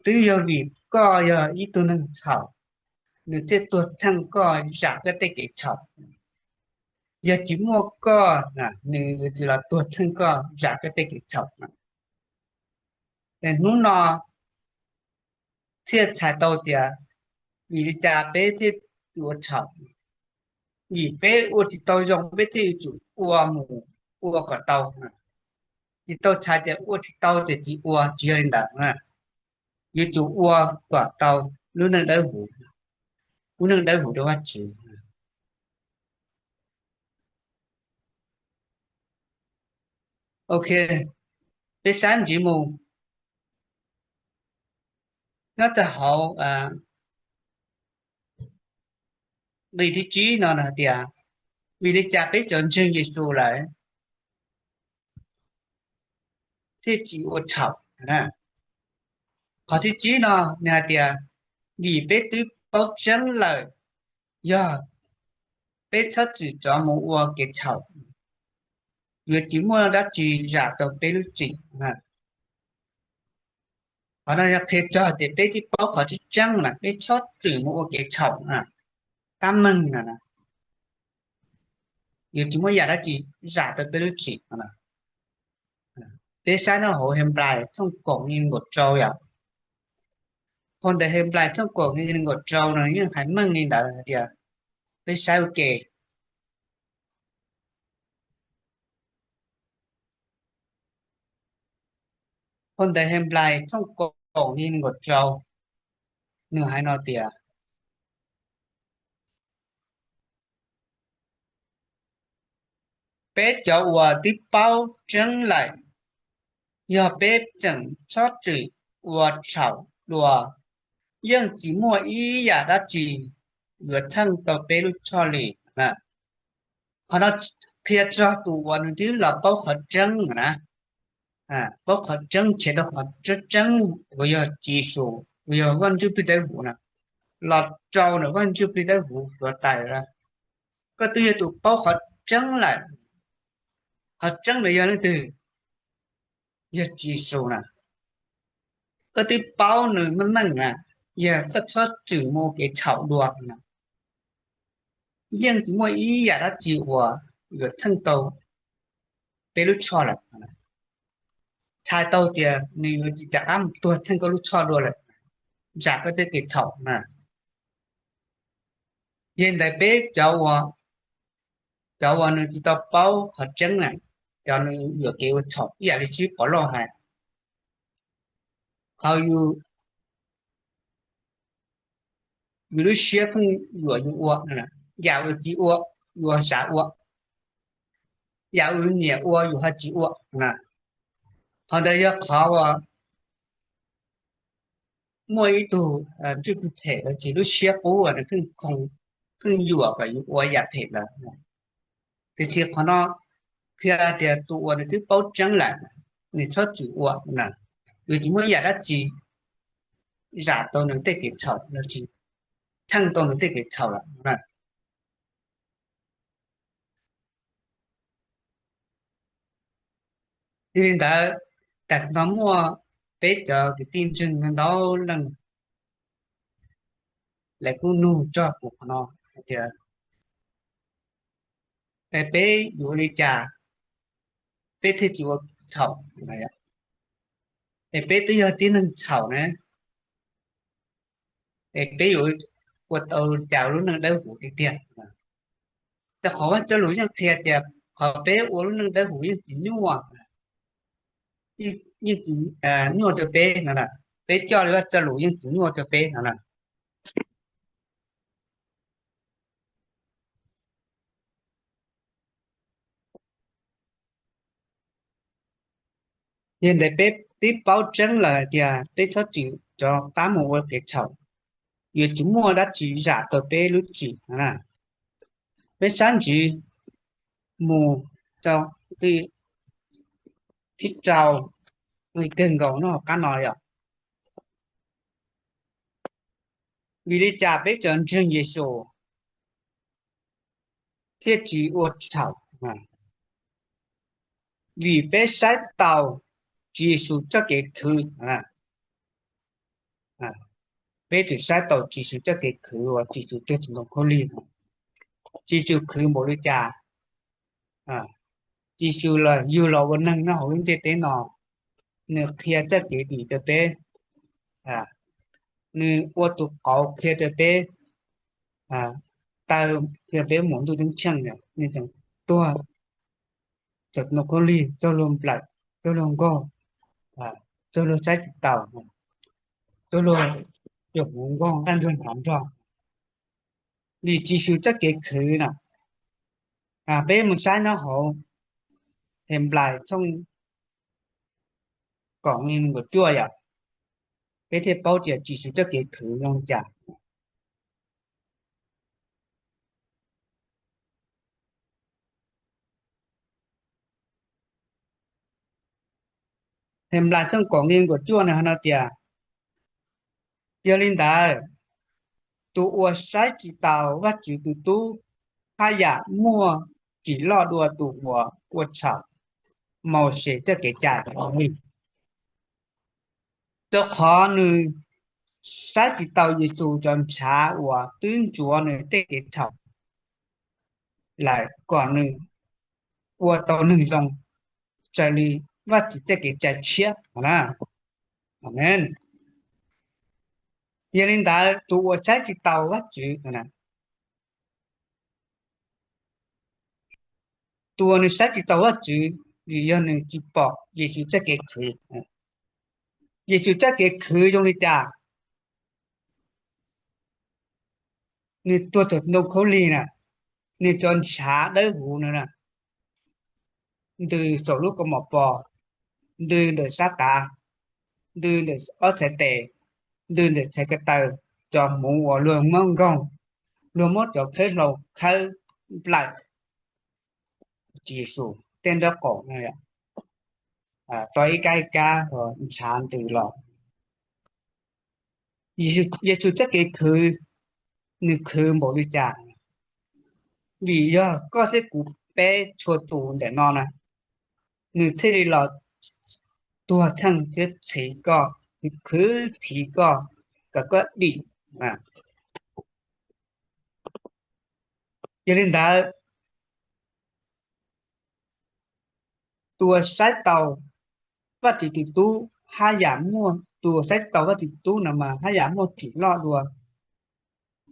Twb yog vim koj yog ib tug neeg txhaum, nws thiaj tuag theej koj zam koj tej kev txhaum. Yog tsis muaj koj, nws tsis los tuag theej koj zam koj tej kev txhaum. Hnub no thiaj txhais tau tias vim li cas peb thiaj ua txhaum. Vim peb ua tsis tau zoo peb thiaj yuav tsum ua mus, ua kom tau. Tsis tau txhais tias ua tsis tau ces tsis ua, tsis yog li ntawd. Yuav tsum ua kom tau lub neej dawb huv, lub neej dawb huv rau Vajtswv. Ok, peb saib ntxiv mus, nyob rau hauv nqe thib tsib no nws hais tias, vim li cas peb cov ntseeg Yexus lawm thiaj tsis ua txhaum? Qhov thib tsib no nws hais tias, vim peb twb paub tseeb lawm, yog peb txhob txwm rov mus ua kev txhaum, yuav tsis muaj dab tsi zam tau peb lub txim. Qhov no yog qhia txog tias peb twb paub qhov tseeb tseeb na, peb txhob txwm mus ua kev txhaum na, tab meeg na, yuav tsis muaj yam dab tsi zam tau peb lub txim no. Peb saib nyob hauv Henplais tshooj kaum nqe nees nkaum rau yom. Phau ntawv Henplais tshooj kaum nqe nees nkaum rau no yeej hais meej li ntawd hais tias, peb saib ua ke. Phau ntawv Henplais tshooj kaum nqe nees nkaum rau, nws hais no tias, peb cov uas twb paub tseeb lawm, yog peb tseem txhob txwm ua txhaum dua, yeej tsis muaj ib yam dab tsi yuav theej tau peb lub txhoj li. Qhov no qhia txog tus uas nws twb los paub qhov tseeb na, paub qhov tseeb, nrhiav tau qhov tseeb tseeb uas yog Tswv Yexus, uas yog Vaj Ntsuj Plig Dawb Huv na, los rau ntawm Vaj Ntsuj Plig Dawb Huv hluav taws. Koj twb yog tus paub qhov tseeb lawm. Qhov tseeb ntawd yog leej twg? Yog Tswv Yexus na. Koj twb paub nws meej meej na, yog koj txhob txwm mus ua kev txhaum dua na, yeej tsis muaj ib yam dab tsi uas yuav theej tau peb lub txhoj lawm. Txhais tau tias nws yuav tsis rov qab mus tuag theej koj lub txhoj dua lawm, zam koj tej kev txhaum na. Yog li ntawd peb cov uas, cov uas nws tsis tau paub qhov tseeb na, cov nws yuam kev ua txhaum ib yam li sib pov loj hais, qhov yus, yus lub siab pheej yuam yus ua, yam uas tsis ua, yus xav ua, yam uas nyiam ua yus ho tsis ua. Qhov ntawd yog qhov uas muaj ib tug ntsuj plig phem los sis lub siab qub uas nws pheej, pheej yuam kom yus ua yam phem lawm. Tiam sis qhov no qhia tias tus uas nws twb paub tseeb lawm, nws txhob txwm ua na, yuav tsis muaj ib yam dab tsi zam tau nws tej kev txhaum los sis theej tau nws tej kev txhaum lawm na. Yog li ntawd, tam sim no muaj peb cov kwv tij ntseeg ntau leej, lawv kuj nug txog kuv qhov no hais tias, es peb yuav ua li cas peb thiaj tsis ua txhaum? Es peb twb yog tib neeg txhaum na, es peb yuav ua tau li cas ua lub neej dawb huv tiag tiag? Rau qhov Vajtswv lus yeej qhia tias qhov peb ua lub neej dawb huv yeej tsis nyuaj, yeej tsis nyuaj rau peb no na. Peb coj li Vajtswv lus yeej tsis nyuaj rau peb no na. Yog ntawd peb twb paub tseeb lawm hais tias peb txhob txwm rov qab mus ua kev txhaum, yuav tsis muaj dab tsi zam tau peb lub txim no na. Peb sab ntsis mus rau nqe thib rau, nqe kawg nkaus nyob hauv qab no yom. Vim li cas peb cov ntseeg Yexus thiaj tsis ua txhaum? Vim peb saib taus Tswv Yexus txoj kev khwv. Peb txawm saib taus Tswv Yexus txoj kev khwv uas Tswv Yexus tuag rau ntawm ntoo khaub lig. Tswv Yexus khwv npaum li cas? Tswv Yexus los yug los ua neeg nyob hauv lub ntiaj teb no, nws qhia txoj kev dim rau peb, nws ua tus qauv qhia rau peb, taw qhia peb mus ntuj ceeb tsheej, nws tseem tuag rau ntawm ntoo khaub lig, raug luag nplawm, raug luag nkaug, raug luag saib tsis taus, raug luag coj mus nkaug dab ntug nrhav nrog. Vim Tswv Yexus txoj kev khwv na, peb mus saib nyob hauv Henplais tshooj kaum nqe nees nkaum cuaj yom, peb thiaj paub tias Tswv Yexus txoj kev khwv zoo li cas. Henplais tshooj kaum nqe nees nkaum cuaj nws hais no tias, yog li ntawd, tus uas saib tsis taus Vajtswv tus Tub haj yam muaj tsim loj dua tus uas ua txhaum Mauxes txoj kev cai. Rau qhov nws saib tsis taus Yexus cov ntshav uas twb ntsuav nws tej kev txhaum lawm kom nws ua tau neeg zoo raws li Vajtswv txoj kev cai tshiab na. Amen. Yog li ntawd tus uas saib tsis taus Vajtswv, tus uas nws saib tsis taus Vajtswv vim yog nws tsis pom Yexus txoj kev khwv. Yexus txoj kev khwv zoo li cas? Nws tuag rau ntawm ntoo khaub lig na, nws cov ntshav dawb huv na, ntws saum lub kaus mom pos, ntws ntawm sab tav, ntws ntawm ob txhais tes, ntws ntawm txhais ko taw, cov hmuv uas luag muab nkaug, luag muab cov khawb hlau khawb nplawm Tswv Yexus tej nraub qaum na, tau ib kab ib kab ntshav ntws los. Yexus txoj kev khwv, nws khwv npaum li cas? Vim yog koj thiab kuv peb txhua tus ntawm no na, nws thiaj li los tuag theej thiab txhiv koj, khwv txhiv koj, kom koj dim. Yog li ntawd, tus uas saib taus Vajtswv tus Tub haj yam muaj, tus uas saib taus Vajtswv tus Tub no mas haj yam muaj tsim loj dua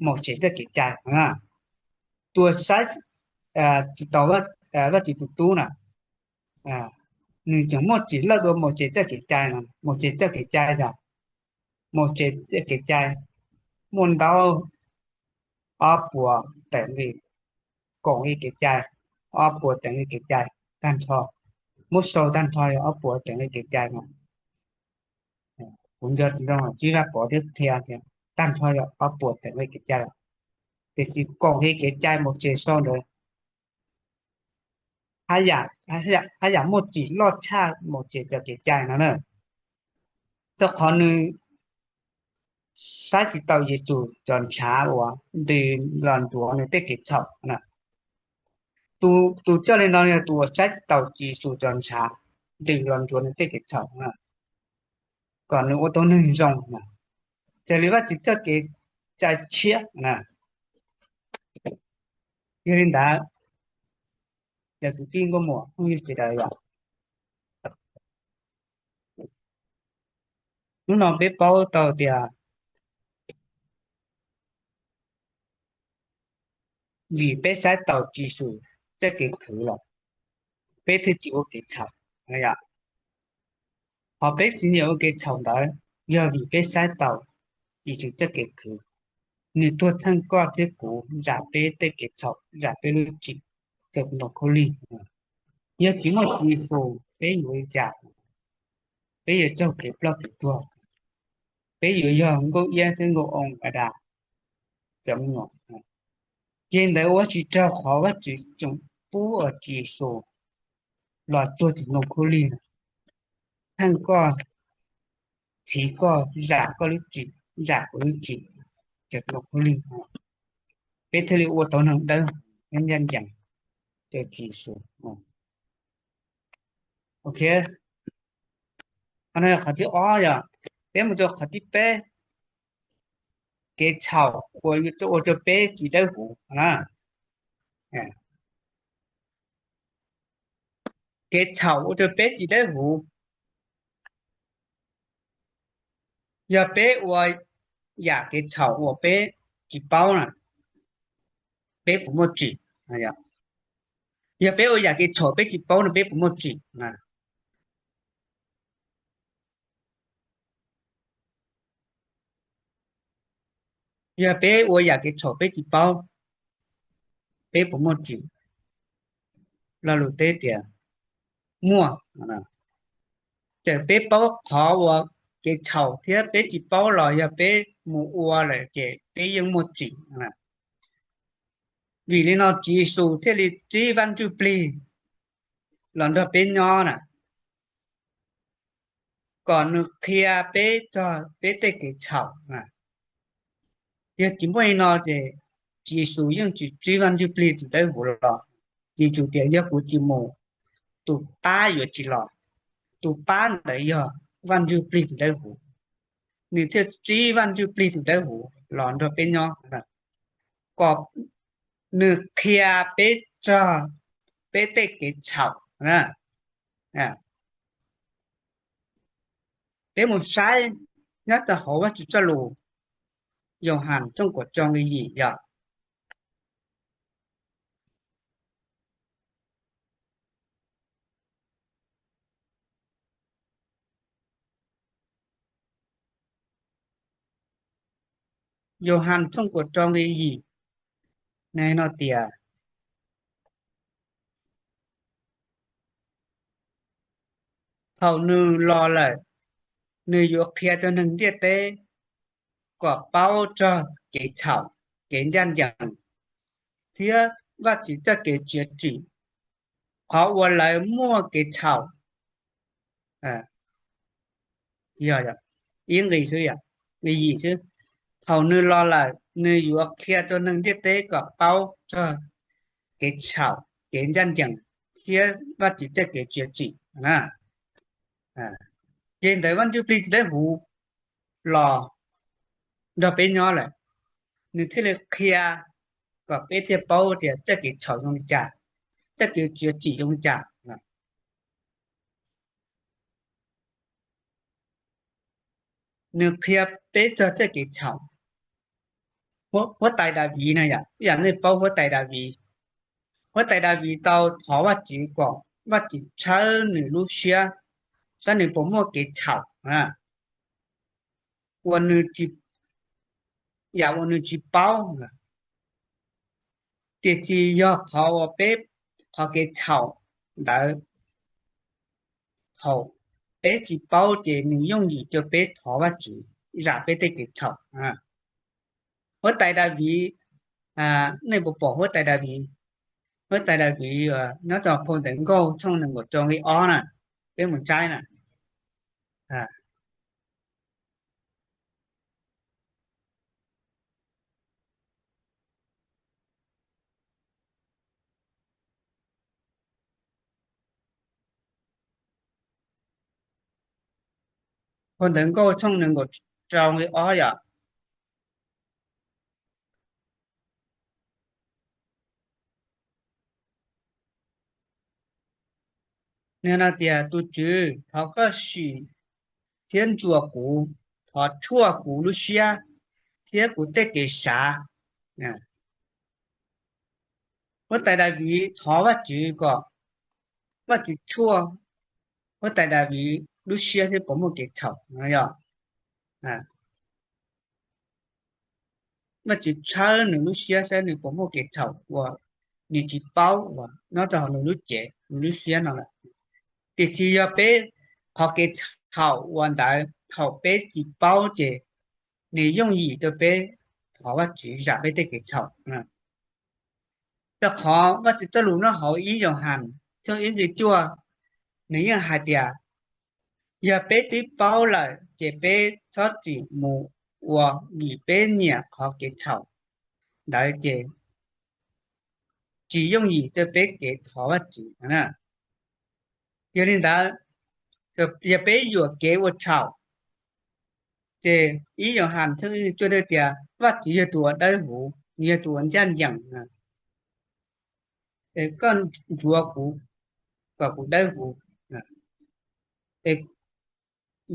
Mauxes txoj kev cai na. tus saib tsis taus Vajtswv tus tub na, nws tseem muaj tsim loj dua Mauxes txoj kev cai no. Mauxes txoj kev cai yog, Mauxes txoj kev cai muaj ntau, ob puas teev li, kaum li kev cai, ob puas teev li kev cai tag nrho, muab sau tag nrho yog ob puas teev li kev cai no. Kuv nco tsis zoo, Tswv Vaj Pov twb qhia tias tag nrho yog ob puas teev li kev cai, tiam sis kaum li kev cai Mauxes sau ntawd haj yam muaj tsim loj tshaj Mauxes txoj kev cai no na. Rau qhov nws saib tsis taus Yexus cov ntshav uas ntws los ntxuav nws tej kev txhaum na. Tus coj li no yog tus uas saib tsis taus Yexus cov ntshav ntws los ntxuav nws tej kev txhaum na, kom nws ua tau neeg zoo na, raws li Vajtswv txoj kev cai tshiab na. Yog li ntawd, cov kwv tij nkauj muam phooj ywg sawv daws, hnub no peb paub tau tias vim peb saib taus Tswv Yexus txoj kev khwv lawm, peb thiaj tsis ua kev txhaum. Qhov peb tsis nyiam ua kev txhaum ntawd yog vim peb saib taus Tswv Yexus txoj kev khwv. Nws tuag theej koj thiab kuv zam peb tej kev txhaum, zam peb lub tsim rau ntoo khaub lig. Yog tsis muaj Tswv Yexus peb yuav li cas? Peb yuav raug kev ploj kev tuag, peb yuav yog Nkauj Iab thiab Nkauj Oo Adas cov me nyuam. Ces ntawd ua tsis raug qhov Vajtswv tseem pub Tswv Yexus los tuag rau ntoo khaub lig, theej koj, txhiv koj, zam koj lub tsim, zam kuv lub tsim rau ntoo khaub lig, peb thiaj li ua tau neeg dawb huv thiab ncaj ncees rau Tswv Yexus. Ok, qhov no yog qhov thib ob. Yog peb mus rau qhov thib peb, kev txhaum uas ua rau peb tsis dawb huv na. Kev txhaum ua rau peb tsis dawb huv. Yog peb ua yam kev txhaum uas peb tsis paub na, peb puas muaj tsim? Yog peb ua yam kev txhaum peb tsis paub no peb puas muaj tsim? Yog peb ua yam kev txhaum peb tsis paub, peb puas muaj tsim? Lo lus teb tias muaj. Txawm peb paub qhov uas kev txhaum thiab peb tsis paub los yog peb mus ua lawm ces peb yeej muaj tsim. Vim li no Tswv Yexus thiaj li tswj Vaj Ntsuj Plig los nrog peb nyob na, kom nws qhia peb txog peb tej kev txhaum. Yog tsis muaj li no ces Tswv Yexus yeej tsis tswj Vaj Ntsuj Plig tus dawb huv los. Tswv Yexus tias yog kuv tsis mus, tus pab yuav tsis los. Tus pab ntawd yog Vaj Ntsuj Plig tus dawb huv, nws thiaj tswj Vaj Ntsuj Plig tus dawb huv los nrog peb nyob, kom nws qhia peb txog peb tej kev txhaum. Peb mus saib nyob rau hauv Vajtswv txoj lus, Yauhas tshooj kaum rau nqe yim yog Yauhas tshooj kaum rau nqe yim, nws no tias, thaum nws los lawm, nws yuav qhia rau neeg ntiaj teb kom paub txog kev txhaum, kev ncaj ncees, thiab Vajtswv txoj kev txiav txim, qhov uas lawv muaj kev txhaum. Ib nqe xwb, nqe yim xwb. Thaum nws los lawm, nws yuav qhia rau neeg ntiaj teb kom paub txog kev txhaum, kev ncaj ncees, thiab Vajtswv txoj kev txiav txim. Ces ntawd Vaj Ntsuj Plig tus dawb huv los nrog peb nyob lawm, nws thiaj li qhia kom peb thiaj paub tias txoj kev txhaum zoo li cas, txoj kev txiav txim zoo li cas. Nws qhia peb txog txoj kev txhaum, Huab tais Daviv no yom, yam nej paub huab tais Daviv, huab tais Daviv tau thov Vajtswv kom Vajtswv tshawb nws lub siab saib nws puas muaj kev txhaum, uas nws tsis, yam uas nws tsis paub. Tiam sis yog qhov uas peb, qhov kev txhaum ntawd, thaum peb tsis paub ces nws yooj yim rau peb thov Vajtswv zam peb tej kev txhaum. Huab tais Daviv, nej puas pom huab tais Daviv? Huab tais Daviv nyob rau phau Ntawv Nkauj tshooj nees nkaum rau nqe ob na, peb mus saib na. Phau Ntawv Nkauj tshooj nees nkaum rau nqe ob yom. Nws no tias, Tus Tswv, thov koj sim thiab ntsuas kuv, thov tshuaj kuv lub siab thiab kuv tej kev xav. Huab tais Daviv thov Vajtswv kom Vajtswv tshuaj huab tais Daviv lub siab thiab puas muaj kev txhaum no yog. Vajtswv tshawb nws lub siab saib nws puas muaj kev txhaum uas nws tsis paub uas nyob rau hauv nws lub cev nws lub siab no lawm. Tiam sis yog peb, qhov kev txhaum uas ntawd thaum peb tsis paub ces nws yooj yim rau peb thov Vajtswv zam peb tej kev txhaum. Rau qhov Vajtswv txoj lus nyob hauv ib Yauhas tshooj ib nqe cuaj, nws yeej hais tias, yog peb twb paub lawm ces peb txhob txwm mus ua vim peb nyiam qhov kev txhaum ntawd ces tsis yooj yim rau peb kev thov Vajtswv. Yog li ntawd, yog peb yuam kev ua txhaum, ces ib Yauhas tshooj ib nqe cuaj hais tias Vajtswv yog tus uas dawb huv, nws yog tus uas ncaj ncees, koj ntsuav kuv kom kuv dawb huv.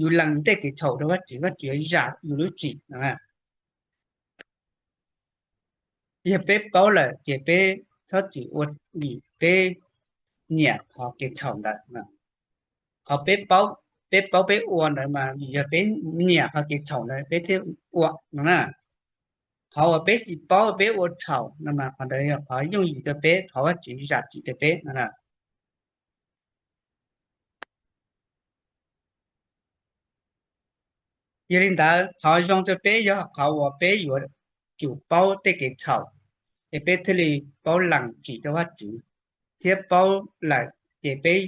Yus lees tej kev txhaum rau Vajtswv, Vajtswv zam yus lub txim no. Yog peb paub lawm ces peb txhob txwm ua vim peb nyiam qhov kev txhaum ntawd. Qhov peb paub, peb paub peb ua ntawd mas vim yog peb nyiam qhov kev txhaum ntawd peb thiaj ua no na. Qhov uas peb tsis paub peb ua txhaum no mas qhov ntawd yog qhov yooj yim rau peb thov Vajtswv zam txim rau peb no na. Yog li ntawd, qhov zoo rau peb yog qhov uas peb yuav tsum paub tej kev txhaum, es peb thiaj li paub lees txim rau Vajtswv, thiab paub lawm ces peb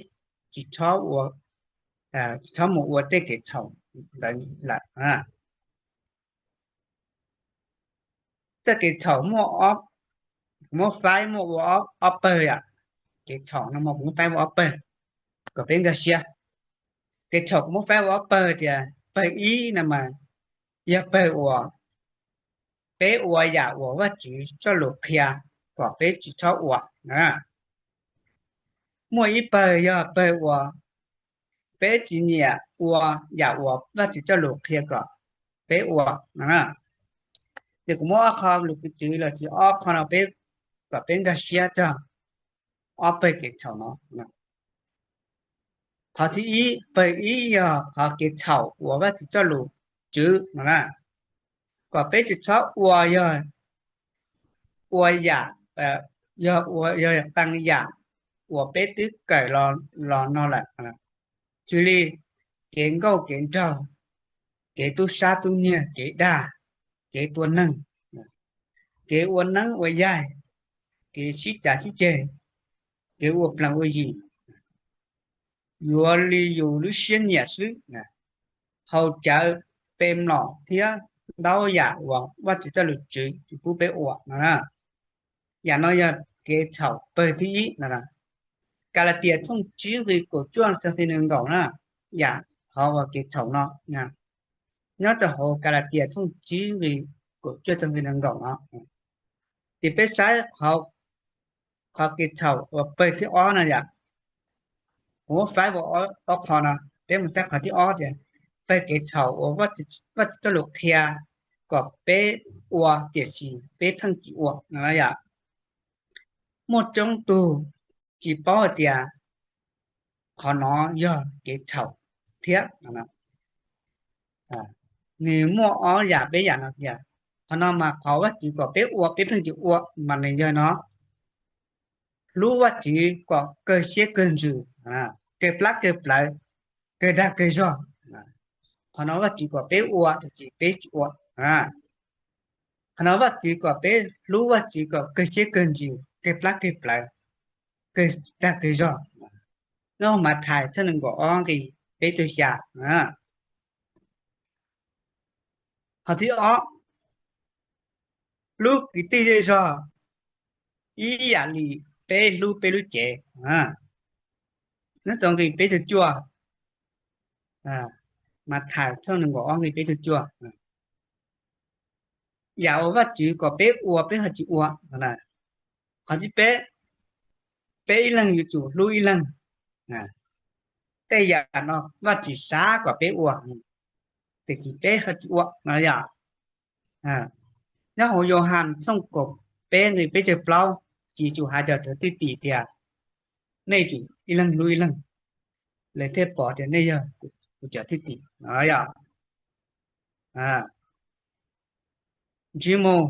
tsis txhob ua, tsis txhob mus ua tej kev txhaum ntawd lawm. Tej kev txhaum muaj, muab faib muaj ua ob pawg yom. Kev txhaum no mas kuv muab faib ua ob pawg kom peb nkag siab. Kev txhaum kuv muab faib ua ob pawg tias pawg ib no mas yog pawg uas peb ua yam uas Vajtswv txoj lus qhia kom peb tsis txhob ua. Muaj ib pawg yog pawg uas peb tsis nyiam ua yam uas Vajtswv txoj lus qhia kom peb ua no. Ces kuv muab ob qho lus piv txwv los sis ob qho no peb, kom peb nkag siab txog ob pawg kev txhaum no. Qhov thib ib, pawg ib yog qhov kev txhaum uas Vajtswv txoj lus tswv no na, kom peb tsis txhob ua yog ua yam, yog ua yog qee yam uas peb twb kawm los no lawm, xws li kev nkauj kev nraug, kev tub sab tub nyiag, kev dag, kev tua neeg, kev ua neeb ua yaig, kev sib cav sib ceg, kev ua plees ua yim, yuav li yus lub siab nyiam xwb, haus cawv, pe mlom thiab ntau yam uas Vajtswv txoj lus tswv tsis pub peb ua no. Yam no yog kev txhaum pawg thib ib no. Kalatias tshooj tsib nqe kaum cuaj txog nees nkaum na, yam qhov uas kev txhaum no, nyob rau hauv Kalatias tshooj tsib nqe kaum cuaj txog nees nkaum no. Ces peb saib qhov kev txhaum uas pawg thib ob no yom. Kuv muab faib ua ob qho no, peb mus saib qhov thib ob tias pawg kev txhaum uas Vajtswv txoj lus qhia kom peb ua tiam sis peb pheej tsis ua no yom. Muaj coob tug tsis paub hais tias qhov no yog kev txhaum thiab. Nws muaj ob yam peb yam no tias, qhov no mas qhov Vajtswv kom peb ua peb pheej tsis ua mas nws yog no, hlub Vajtswv kom kawg siab kawg ntsws, kawg plab kawg plawv, kawg dag kawg zog. Qhov no Vajtswv kom peb ua tiam sis peb tsis ua. Qhov no Vajtswv kom peb hlub Vajtswv kom kawg siab kawg ntsws, kawg plab kawg plawv, kawg dag kawg zog. Nyob Mathais tshooj nees nkaum ob nqe peb caug xya. Qhov thib ob, hlub kwv tij zej zog ib yam li peb hlub peb lub cev. Nyob rau nqe peb caug cuaj, Mathais tshooj nees nkaum ob nqe peb caug cuaj. Yam uas Vajtswv kom peb ua peb ho tsis ua. Qhov thib peb, peb ib leeg yuav tsum hlub ib leeg. Tej yam no Vajtswv xav kom peb ua, tiam sis peb ho tsis ua no yom. Nyob hauv Yauhas tshooj kaum peb nqe peb caug plaub, Tswv Yexus hais rau cov thwj tim tias, nej tsum ib leeg hlub ib leeg, lawv thiaj pom tias nej yog kuv cov thwj tim no yom. Ntsej muag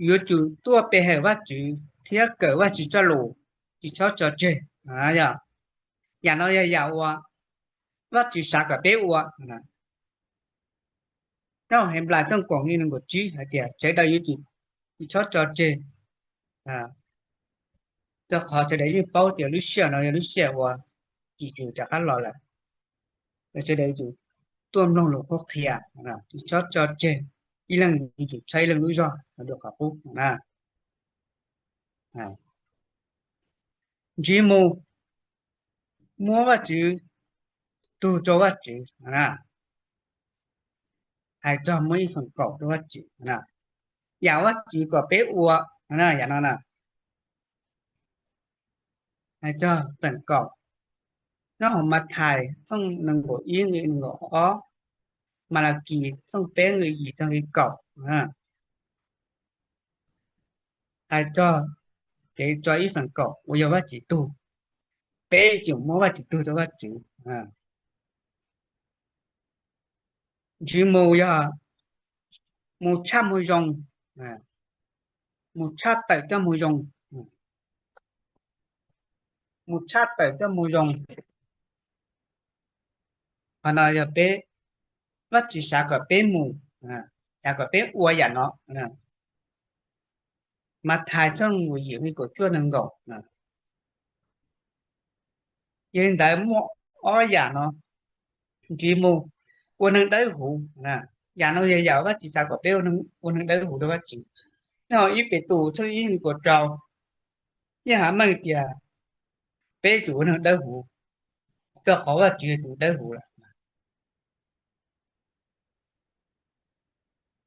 yuav tsum tuaj pe hawm Vajtswv thiab kawm Vajtswv txoj lus, tsis txhob tso tseg. Yam no yog yam uas Vajtswv xav kom peb ua. Nyob hauv Henplais tshooj kaum nqe nees nkaum tsib hais tias sawv daws yuav tsum tsis txhob tso tseg, rau qhov sawv daws yeej paub tias lub sij hawm no yog lub sij hawm uas Tswv Yexus rov qab los lawm. Sawv daws yuav tsum tuaj mloog lus qhuab qhia, tsis txhob tso tseg, ib leeg yuav tsum tshaib ib leeg lub zog los dua qhov qub. Ntsej muag muab Vajtswv tug rau Vajtswv, hais txog muab ib feem kaum rau Vajtswv, yam Vajtswv kom peb ua, yam no na, hais txog feem kaum, nyob hauv Mathais tshooj nees nkaum ib nqe nees nkaum ob, Malakis tshooj peb nqe yim txog nqe kaum, hais txog kev tso ib feem kaum uas yog Vajtswv tug, peb yuav tsum muab Vajtswv tug rau Vajtswv. Ntsej muag yog mus tshaj mus zoo, mus tshaj tawm coj mus zoo, mus tshaj tawm coj mus zoo. Qhov no yog peb, Vajtswv xav kom peb mus, xav kom peb ua yam no. Mathais tshooj nees nkaum yim nqe kaum cuaj nees nkaum. Yog li ntawd muaj ob yam no, ntsej muag, ua neeg dawb huv. Yam no yog yam Vajtswv xav kom peb ua neeg dawb huv rau Vajtswv. Nyob hauv ib Petus tshooj ib nqe kaum rau yeej hais meej tias peb yuav tsum ua neeg dawb huv, rau qhov Vajtswv yog tus dawb huv lawm.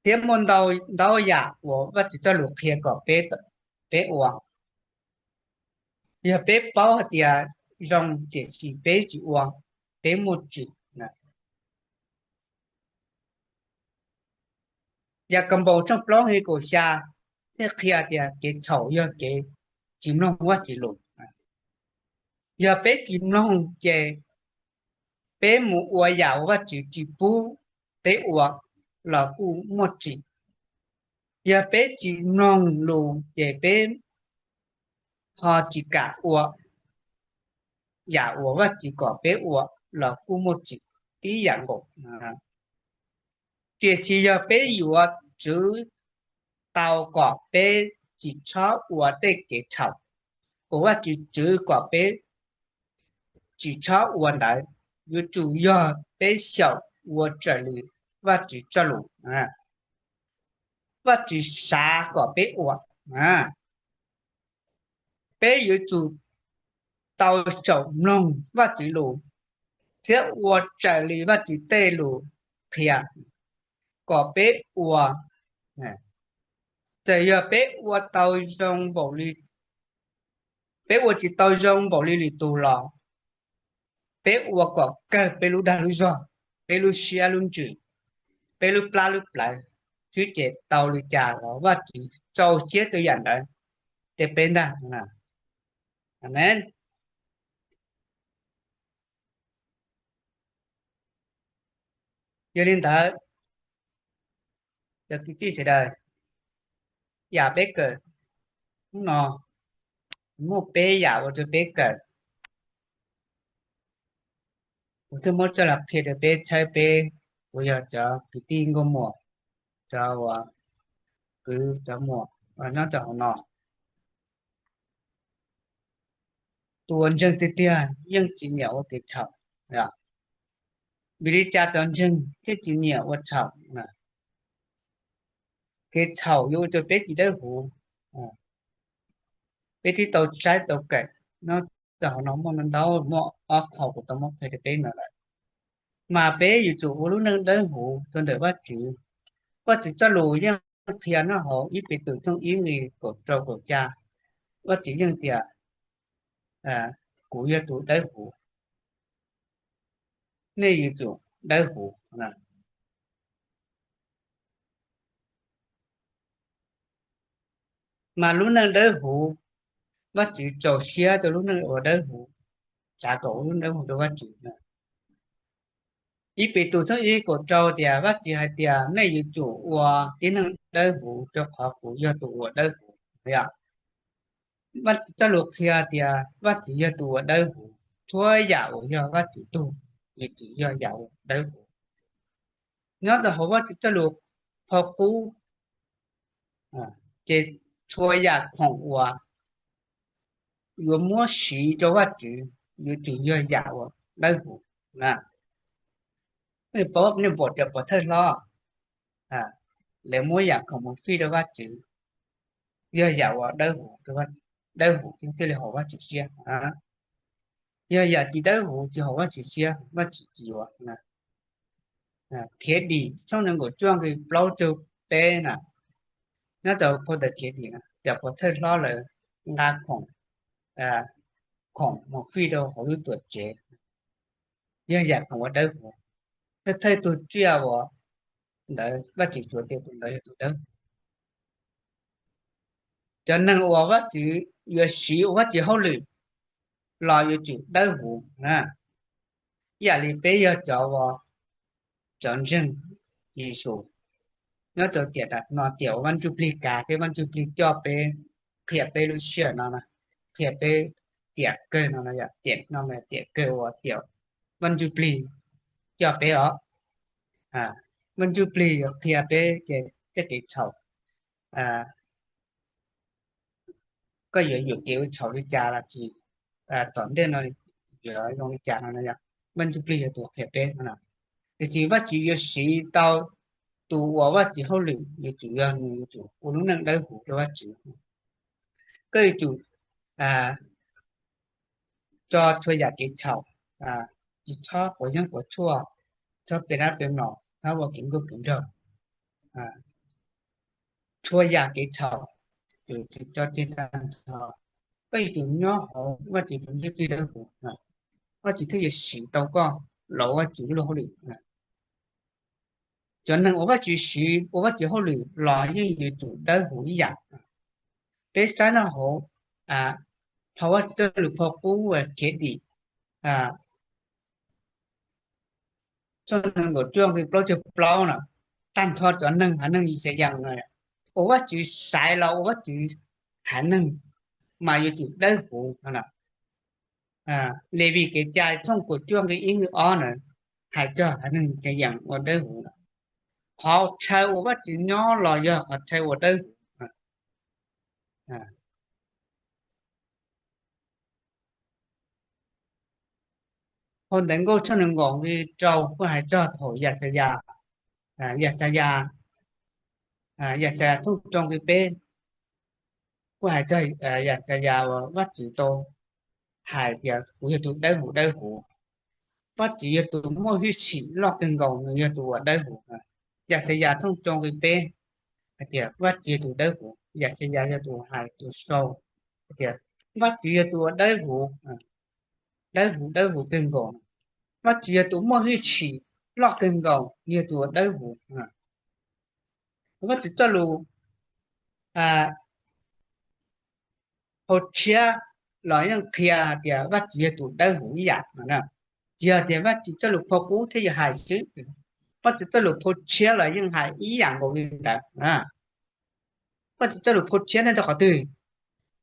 Thiab muaj ntau yam uas Vajtswv txoj lus qhia kom peb ua, yog peb paub hais tias zoo tiam sis peb tsis ua, peb muaj tsim. Yakaunpaus tshooj plaub nqe kaum xya thiaj qhia tias kev txhaum yog kev tsis mloog Vajtswv lus. Yog peb tsis mloog ces peb mus ua yam uas Vajtswv tsis pub peb ua los kuj muaj tsim. Yog peb tsis mloog lus ces peb ho tsis kam ua yam uas Vajtswv kom peb ua los kuj muaj tsim tib yam nkaus. Tiam sis yog peb yuav Tswv tau kom peb tsis txhob ua tej kev txhaum uas Vajtswv tswv kom peb tsis txhob ua ntawd, yuav tsum yog peb xyaum ua raws li Vajtswv txoj lus, Vajtswv xav kom peb ua. Peb yuav tsum tau xyaum mloog Vajtswv lus thiab ua raws li Vajtswv tej lus qhia kom peb ua. Txawm yog peb ua tau zoo npaum li, peb ua tsis tau zoo npaum li lwm tus los peb ua kom kawg peb lub dag lub zog, peb lub siab lub ntsws, peb lub plab lub plawv, swb ces tau li cas los Vajtswv rau siab rau yam ntawd rau peb ntag. Amees. Yog li ntawd, cov kwv tij sawv daws, yam peb kawm hnub no, muaj peb yam ua rau peb kawm, kuv thiaj muab coj los qhia rau peb txhawb peb, kuv yog cov kwv tij nkauj muam, cov uas kwv cov muam nyob rau hauv no. Tus uas ntseeg tiag tiag yeej tsis nyiam ua kev txhaum. Vim li cas cov ntseeg thiaj tsis nyiam ua txhaum? Kev txhaum yuav ua rau peb tsis dawb huv. Peb twb tau saib tau kawm, nyob rau hauv no muaj ntau, muaj ob qho kuv tau muab qhia rau peb no lawm. Mas peb yuav tsum ua lub neej dawb huv rau ntawm Vajtswv. Vajtswv txoj lus yeej qhia nyob hauv ib Petus tshooj ib nqe kaum rau kaum xya, Vajtswv yeej tias, kuv yog tus dawb huv, nej yuav tsum dawb huv. Mas lub neej dawb huv, Vajtswv rau siab rau lub neej uas dawb huv, txav kom ua lub dawb huv rau Vajtswv. Ib Petus tshooj ib kaum rau tias Vajtswv hais tias nej yuav tsum ua tib neeg dawb huv rau qhov kuv yog tus uas dawb huv. Vajtswv txoj lus qhia tias Vajtswv yog tus uas dawb huv, txhua yam uas yog Vajtswv tug yuav tsum yog yam uas dawb huv. Nyob rau hauv Vajtswv txoj lus phau qub, ces txhua yam khoom uas yuav muab siv rau Vajtswv yuav tsum yog yam uas dawb huv. Nej pom cov pov thawj hlob, lawv muab yam khoom mus fij rau Vajtswv, yog yam uas dawb huv, dawb huv thiaj li haum Vajtswv siab. Yog yam tsis dawb huv tsis haum Vajtswv siab, Vajtswv tsis yuav. Khiav dim tshooj nees nkaum cuaj nqe plaub caug peb na, nyob rau phau ntawv Khiav Dim na, cov pov thawj hlob lawv nqa khoom, khoom mus fij rau hauv lub tuam tsev, yog yam khoom uas dawb huv. Thawj thawj tug tsiaj uas ntawd Vajtswv xyuas tias tus ntawd yog tus dawb huv. Cov neeg uas Vajtswv yuav siv ua Vajtswv hauj lwm los yuav tsum dawb huv. Ib yam li peb yog cov uas, cov ntseeg Yexus, nyob rau tiam no tiam uas Vaj Ntsuj Plig kav thiab Vaj Ntsuj Plig coj peb, qhia peb lub sij hawm no, qhia peb tiam kawg no, tiam no tiam kawg uas tiam Vaj Ntsuj Plig coj peb os. Vaj Ntsuj Plig yuav qhia peb tej kev txhaum, koj yuav yuam kev ua txhaum li cas los tsis, tom ntej no yuav zoo li cas no, Vaj Ntsuj Plig yog tus qhia peb no. Tiam sis Vajtswv yuav siv tau tus uas Vajtswv hauj lwm yuav tsum yog nws yuav tsum ua lub neej dawb huv rau Vajtswv. Koj yuav tsum tso txhua yam kev txhaum, tsis txhob quav yeeb quav tshuaj, txhob pe nab pe mlom, txhob ua kev nkauj kev nraug. Txhua yam kev txhaum yuav tsum tso tseg tag nrho. Koj yuav tsum nyob hauv Vajtswv tus ntsej muag dawb huv, Vajtswv thiaj yuav siv tau koj los ua Vajtswv lub hauj lwm. Cov neeg uas Vajtswv siv ua Vajtswv hauj lwm los yeej yuav tsum dawb huv ib yam. Peb saib nyob hauv phau Vajtswv txoj lus phau qub Khiav Dim tshooj nees nkaum cuaj nqe plaub caug plaub no, tag nrho cov neeg haiv neeg Yixalayees no uas Vajtswv xaiv los ua Vajtswv haiv neeg mas yuav tsum dawb huv no. Levis Kev Cai tshooj kaum cuaj nqe ib nqe ob na, hais txog haiv neeg Yixalayees uas dawb huv no. Qhov chaw uas Vajtswv nyob los yog qhov chaw uas dawb huv. Phau Ntawv Nkauj tshooj nees nkaum nqe rau kuj hais txog thaum Yaxayas, Yaxayas, Yaxayas tshooj rau nqe peb kuj hais txog Yaxayas uas Vajtswv tau hais tias kuv yog tus dawb huv dawb huv. Vajtswv yog tus muaj hwj chim loj kawg nkaus, nws yog tus uas dawb huv. Yaxayas tshooj rau nqe peb hais tias Vajtswv yog tus dawb huv, Yaxayas yog tus hais tus sau hais tias Vajtswv yog tus uas dawb huv, dawb huv dawb huv kawg nkaus. Vajtswv yog tus muaj hwj chim loj kawg nkaus, yog tus uas dawb huv. Vajtswv txoj lus phau tshiab los yeej qhia tias Vajtswv yog tus dawb huv ib yam no na. Tsis yog tias Vajtswv txoj lus phau qub thiaj yog hais xwb, Vajtswv txoj lus phau tshiab los yeej hais ib yam nkaus li ntawd. Vajtswv txoj lus phau tshiab nyob rau qhov twg?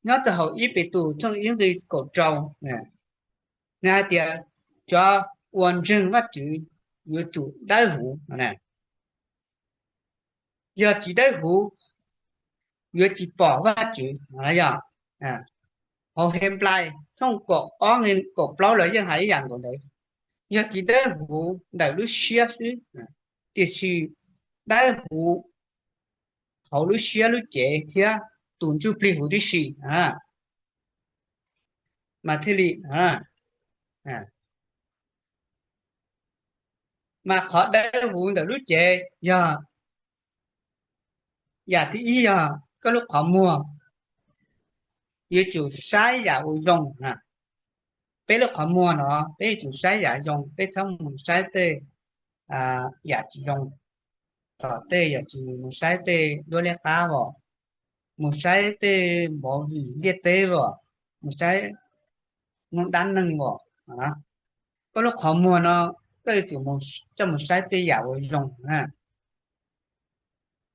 Nyob rau hauv ib Petus tshooj ib nqi kaum rau, nws hais tias cov uas ntseeg Vajtswv yuav tsum dawb huv. Yog tsis dawb huv, yuav tsis pom Vajtswv. Yog hauv Henplais tshooj kaum ob nqi kaum plaub los yeej hais ib yam nkaus ntawd, yog tsis dawb huv ntawm lub siab xwb, tiam sis dawb huv hauv lub siab lub cev thiab tus ntsuj plig huv tib si mas thiaj li. Mas qhov dawb huv ntawm lub cev yog, yam thib ib yog koj lub qhov muag yuav tsum saib yam uas zoo. Peb lub qhov muag no peb yuav tsum saib yam zoo, peb txhob mus saib tej yam tsis zoo, tom tej yam tsis mus saib tej duab liab qab os, mus saib tej movie ntiaj teb os, mus saib mloog dab neeg os. Koj lub qhov muag no koj yuav tsum coj mus saib tej yam uas zoo.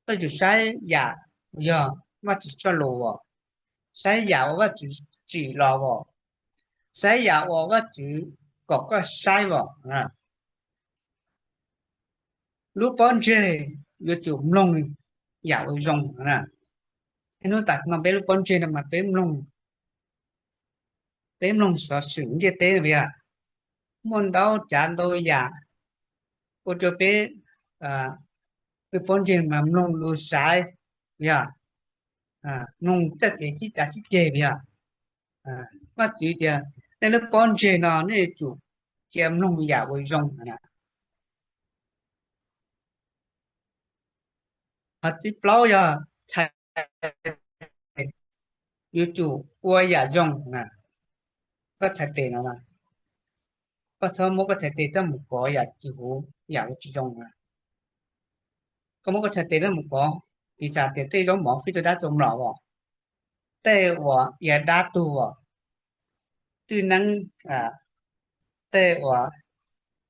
Koj yuav tsum saib yam uas yog Vajtswv txoj lus os, saib yam uas Vajtswv tsim los os, saib yam uas Vajtswv kom koj saib os. Lub pob ntseg yuav tsum mloog yam uas zoo. Hnub tas no peb lub pob ntseg no mas peb mloog, peb mloog xov xwm ntiaj teb no yog muaj ntau tsav ntau yam ua rau peb lub pob ntseg mas mloog lus xaiv, yog mloog txoj kev sib cav sib ceg yog. Vajtswv tias nej lub pob ntseg no nej yuav tsum cia mloog yam uas zoo. Qhov thib plaub yog txhais, yuav tsum ua yam zoo. Koj txhais tes no, koj txhob muab koj txhais tes coj mus kov yam tsis huv, yam uas tsis zoo. Koj muab koj txhais tes coj mus kov, piv xam tias tej zaub mov fij rau dab rau mlom os, tej uas ia dab tuag os, twj neeb, tej uas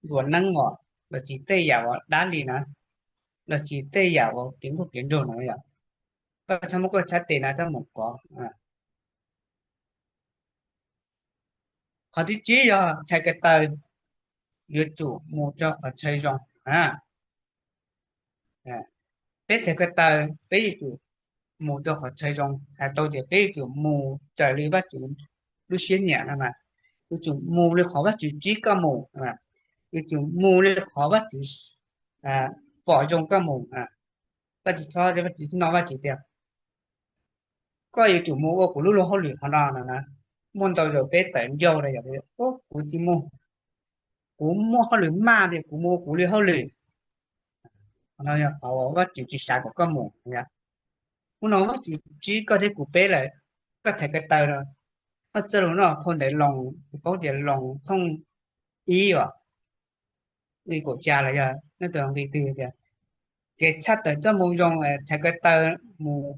luam neeb os, los sis tej yam uas dab li na, los sis tej yam uas kev nkuaj kev nraug no yom, koj txhob muab koj txhais tes no coj mus kov. Qhov thib tsib yog txhais ko taw yuav tsum mus rau qhov chaw zoo. Peb txhais ko taw, peb yuav tsum mus rau qhov chaw zoo, hais tau tias peb yuav tsum mus raws li Vajtswv lub siab nyiam no mas, yuav tsum mus li qhov Vajtswv ntsib koj mus, yuav tsum mus li qhov Vajtswv pom zoo koj mus. Koj tsis txhob, Vajtswv no Vajtswv tias koj yuav tsum mus ua kuv lub luag hauj lwm qhov no no na. Muaj ntau zaus peb tawm ncauj rau yom, kuv tsis mus, kuv muaj hauj lwm maj tias kuv mus ua kuv li hauj lwm. Qhov no yog qhov Vajtswv tsis xav kom koj mus. Hnub no Vajtswv ntsib koj thiab kuv peb lawm, koj txhais ko taw no. Koj txoj lus no phau ntawv Loos, kuv paub tias Loos tshooj ib os, nqi kaum xya los yog neb tus nqi twg tias, kev tshaj tawm txoj moo zoo, txhais ko taw mus,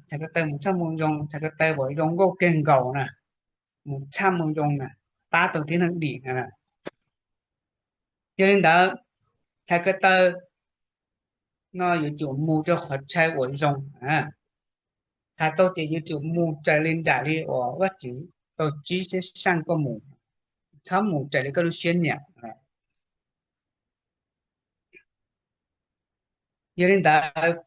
txhais ko taw mus txoj moo zoo, txhais ko taw uas zoo nkauj kawg nkaus na, mus txoj moo zoo na, pab tau tib neeg dim na. Yog li ntawd, txhais ko taw no yuav tsum mus rau qhov chaw uas zoo. Hais tau tias yuav tsum mus raws li nraim li uas Vajtswv tau ntsib thiab xaj koj mus, txhob mus raws li koj lub siab nyiam. Yog li ntawd,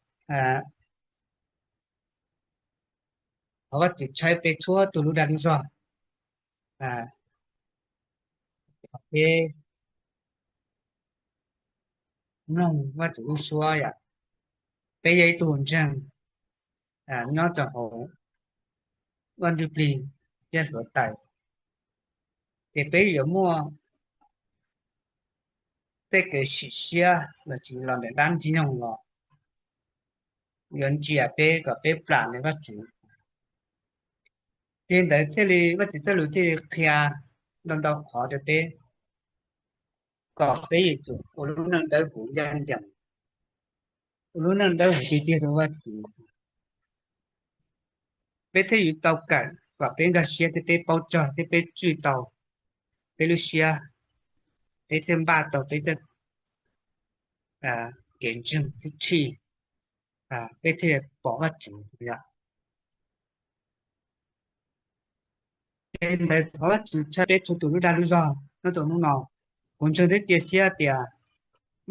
thov Vajtswv tshaib peb txhua tus lub dag lub zog, peb mloog Vajtswv lub suab yom. Peb yog ib tug ntseeg nyob rau hauv Vaj Ntsuj Plig thiab hluav taws, ces peb yuav muaj tej kev sim siab los sis los ntawm dab ntxwg nyoog los yuav ntsia peb kom peb plam ntawm Vajtswv. Li ntawd thiaj li Vajtswv txoj lus thiaj li qhia ntau ntau qhov rau peb. kom peb yuav tsum ua lub neej dawb huv ncaj ncees, ua lub neej dawb huv tiag tiag rau Vajtswv. Peb thiaj yuav tau kawm kom peb nkag siab thiab peb paub txog thiab peb tswj tau peb lub siab, peb thiaj npaj tau peb tej kev ntseeg thiab tshij, peb thiaj pom Vajtswv yom. Ces ntawd thov Vajtswv tshaj peb txhua tus lub dag lub zog nyob rau hnub no. Kuv ntseeg thiab cia siab tias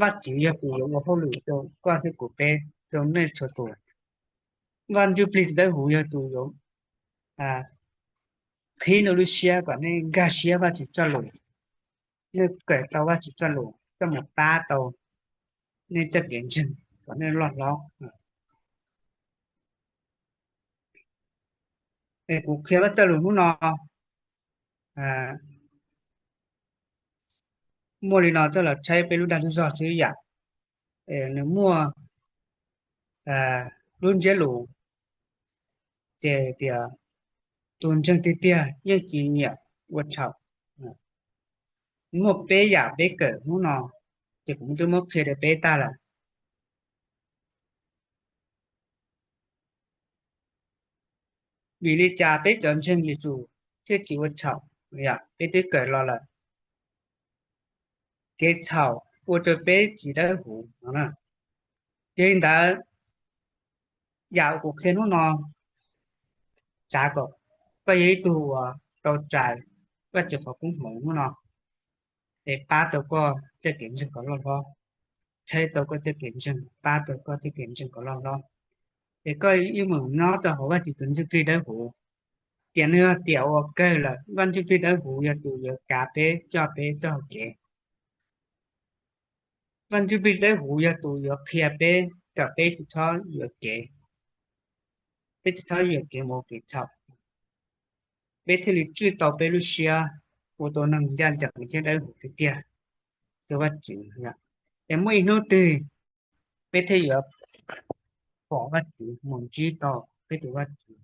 Vajtswv yog tus yuav ua hauj lwm rau koj thiab kuv peb, rau nej txhua tus. Vaj Ntsuj Plig tus dawb huv yog tus yuav qhib nej lub siab kom nej nkag siab Vajtswv txoj lus, nej kawm tau Vajtswv txoj lus coj mus pab tau nej txoj kev ntseeg kom nej loj hlob. Es kuv qhia Vajtswv txoj lus hnub no muaj li no coj los tshaib peb lub dag lub zog xwb yam. Nws muaj lub ntsiab lus ces tias tus ntseeg tiag tiag yeej tsis nyiam ua txhaum. Muaj peb yam peb kawm hnub no, ces kuv twb muab qhia rau peb tag lawm. Vim li cas peb cov ntseeg Yexus thiaj tsis ua txhaum? Peb twb kawm los lawm, kev txhaum ua rau peb tsis dawb huv no. Yog li ntawd, yam uas kuv qhia hnub no, xav kom koj yog ib tug uas tau txais Vajtswv qhov koob hmoov hnub no, es pab tau koj txoj kev ntseeg kom loj hlob, tshaib tau koj txoj kev ntseeg, pab tau koj txoj kev ntseeg kom loj hlob. Es koj yeej meem nyob rau hauv Vajtswv tus Ntsuj Plig Dawb Huv, tiam no yog tiam uas kawg lawm. Vaj Ntsuj Plig Dawb Huv yog tus yuav kav peb, coj peb txoj hau kev. Vaj Ntsuj Plig Dawb Huv yog tus yuav qhia peb kom peb tsis txhob yuam kev, peb tsis txhob yuam kev mus ua kev txhaum, peb thiaj li tswj tau peb lub siab ua tau neeg ncaj ncees thiab dawb huv tiag tiag rau Vajtswv. Es muaj ib hnub twg peb thiaj yuav pom Vajtswv, mus ntsib tau peb tus Vajtswv.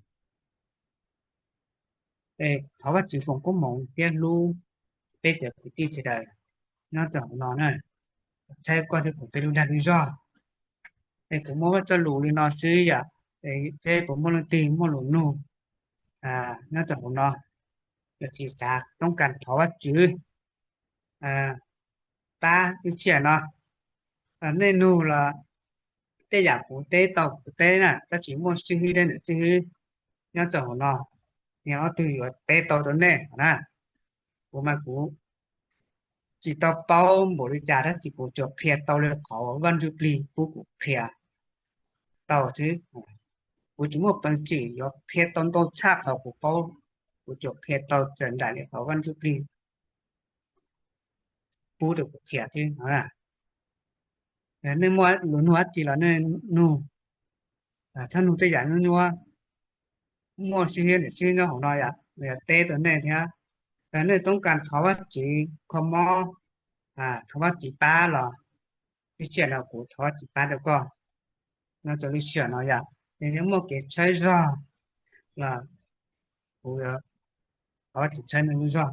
Thov Vajtswv foom koob hmoov thiab hlub peb cov kwv tij sawv daws nyob rau hauv no na, tshaib koj thiab kuv peb lub dag lub zog. Es kuv muab Vajtswv txoj lus li no xwb yom, seb puas muaj leej twg muaj lus nug nyob rau hauv no, los sis xav toob kas thov Vajtswv pab ib tsiaj no, nej nug los tej yam kuv teb tau kuv teb na, tab sis muaj sib hwb deb ntawm sib hwb nyob rau hauv no, yog ob tug yuav teb tau rau nej na. Kuv mas kuv tsis tau paub npaum li cas tab sis kuv tsuas qhia tau li qhov Vaj Ntsuj Plig pub kuv qhia tau xwb. Kuv tsis muaj peev xwm yuav qhia tau ntau tshaj qhov kuv paub, kuv tsuas qhia tau txawm nraim li qhov Vaj Ntsuj Plig pub rau kuv qhia xwb no. Nej muaj lus nug dab tsi los nej nug, txhob nug tej yam nyuaj nyuaj, muaj sib hwb niam sib hwb nyob hauv no yom, yog teb rau nej thiab. Nej toob kas thov Vajtswv kho mob, thov Vajtswv pab los ib tsiaj no kuv thov Vajtswv pab rau koj nyob rau lub sij hawm no yom. Yog muaj kev tshaib zog los kuv thov Vajtswv tshaib nej lub zog.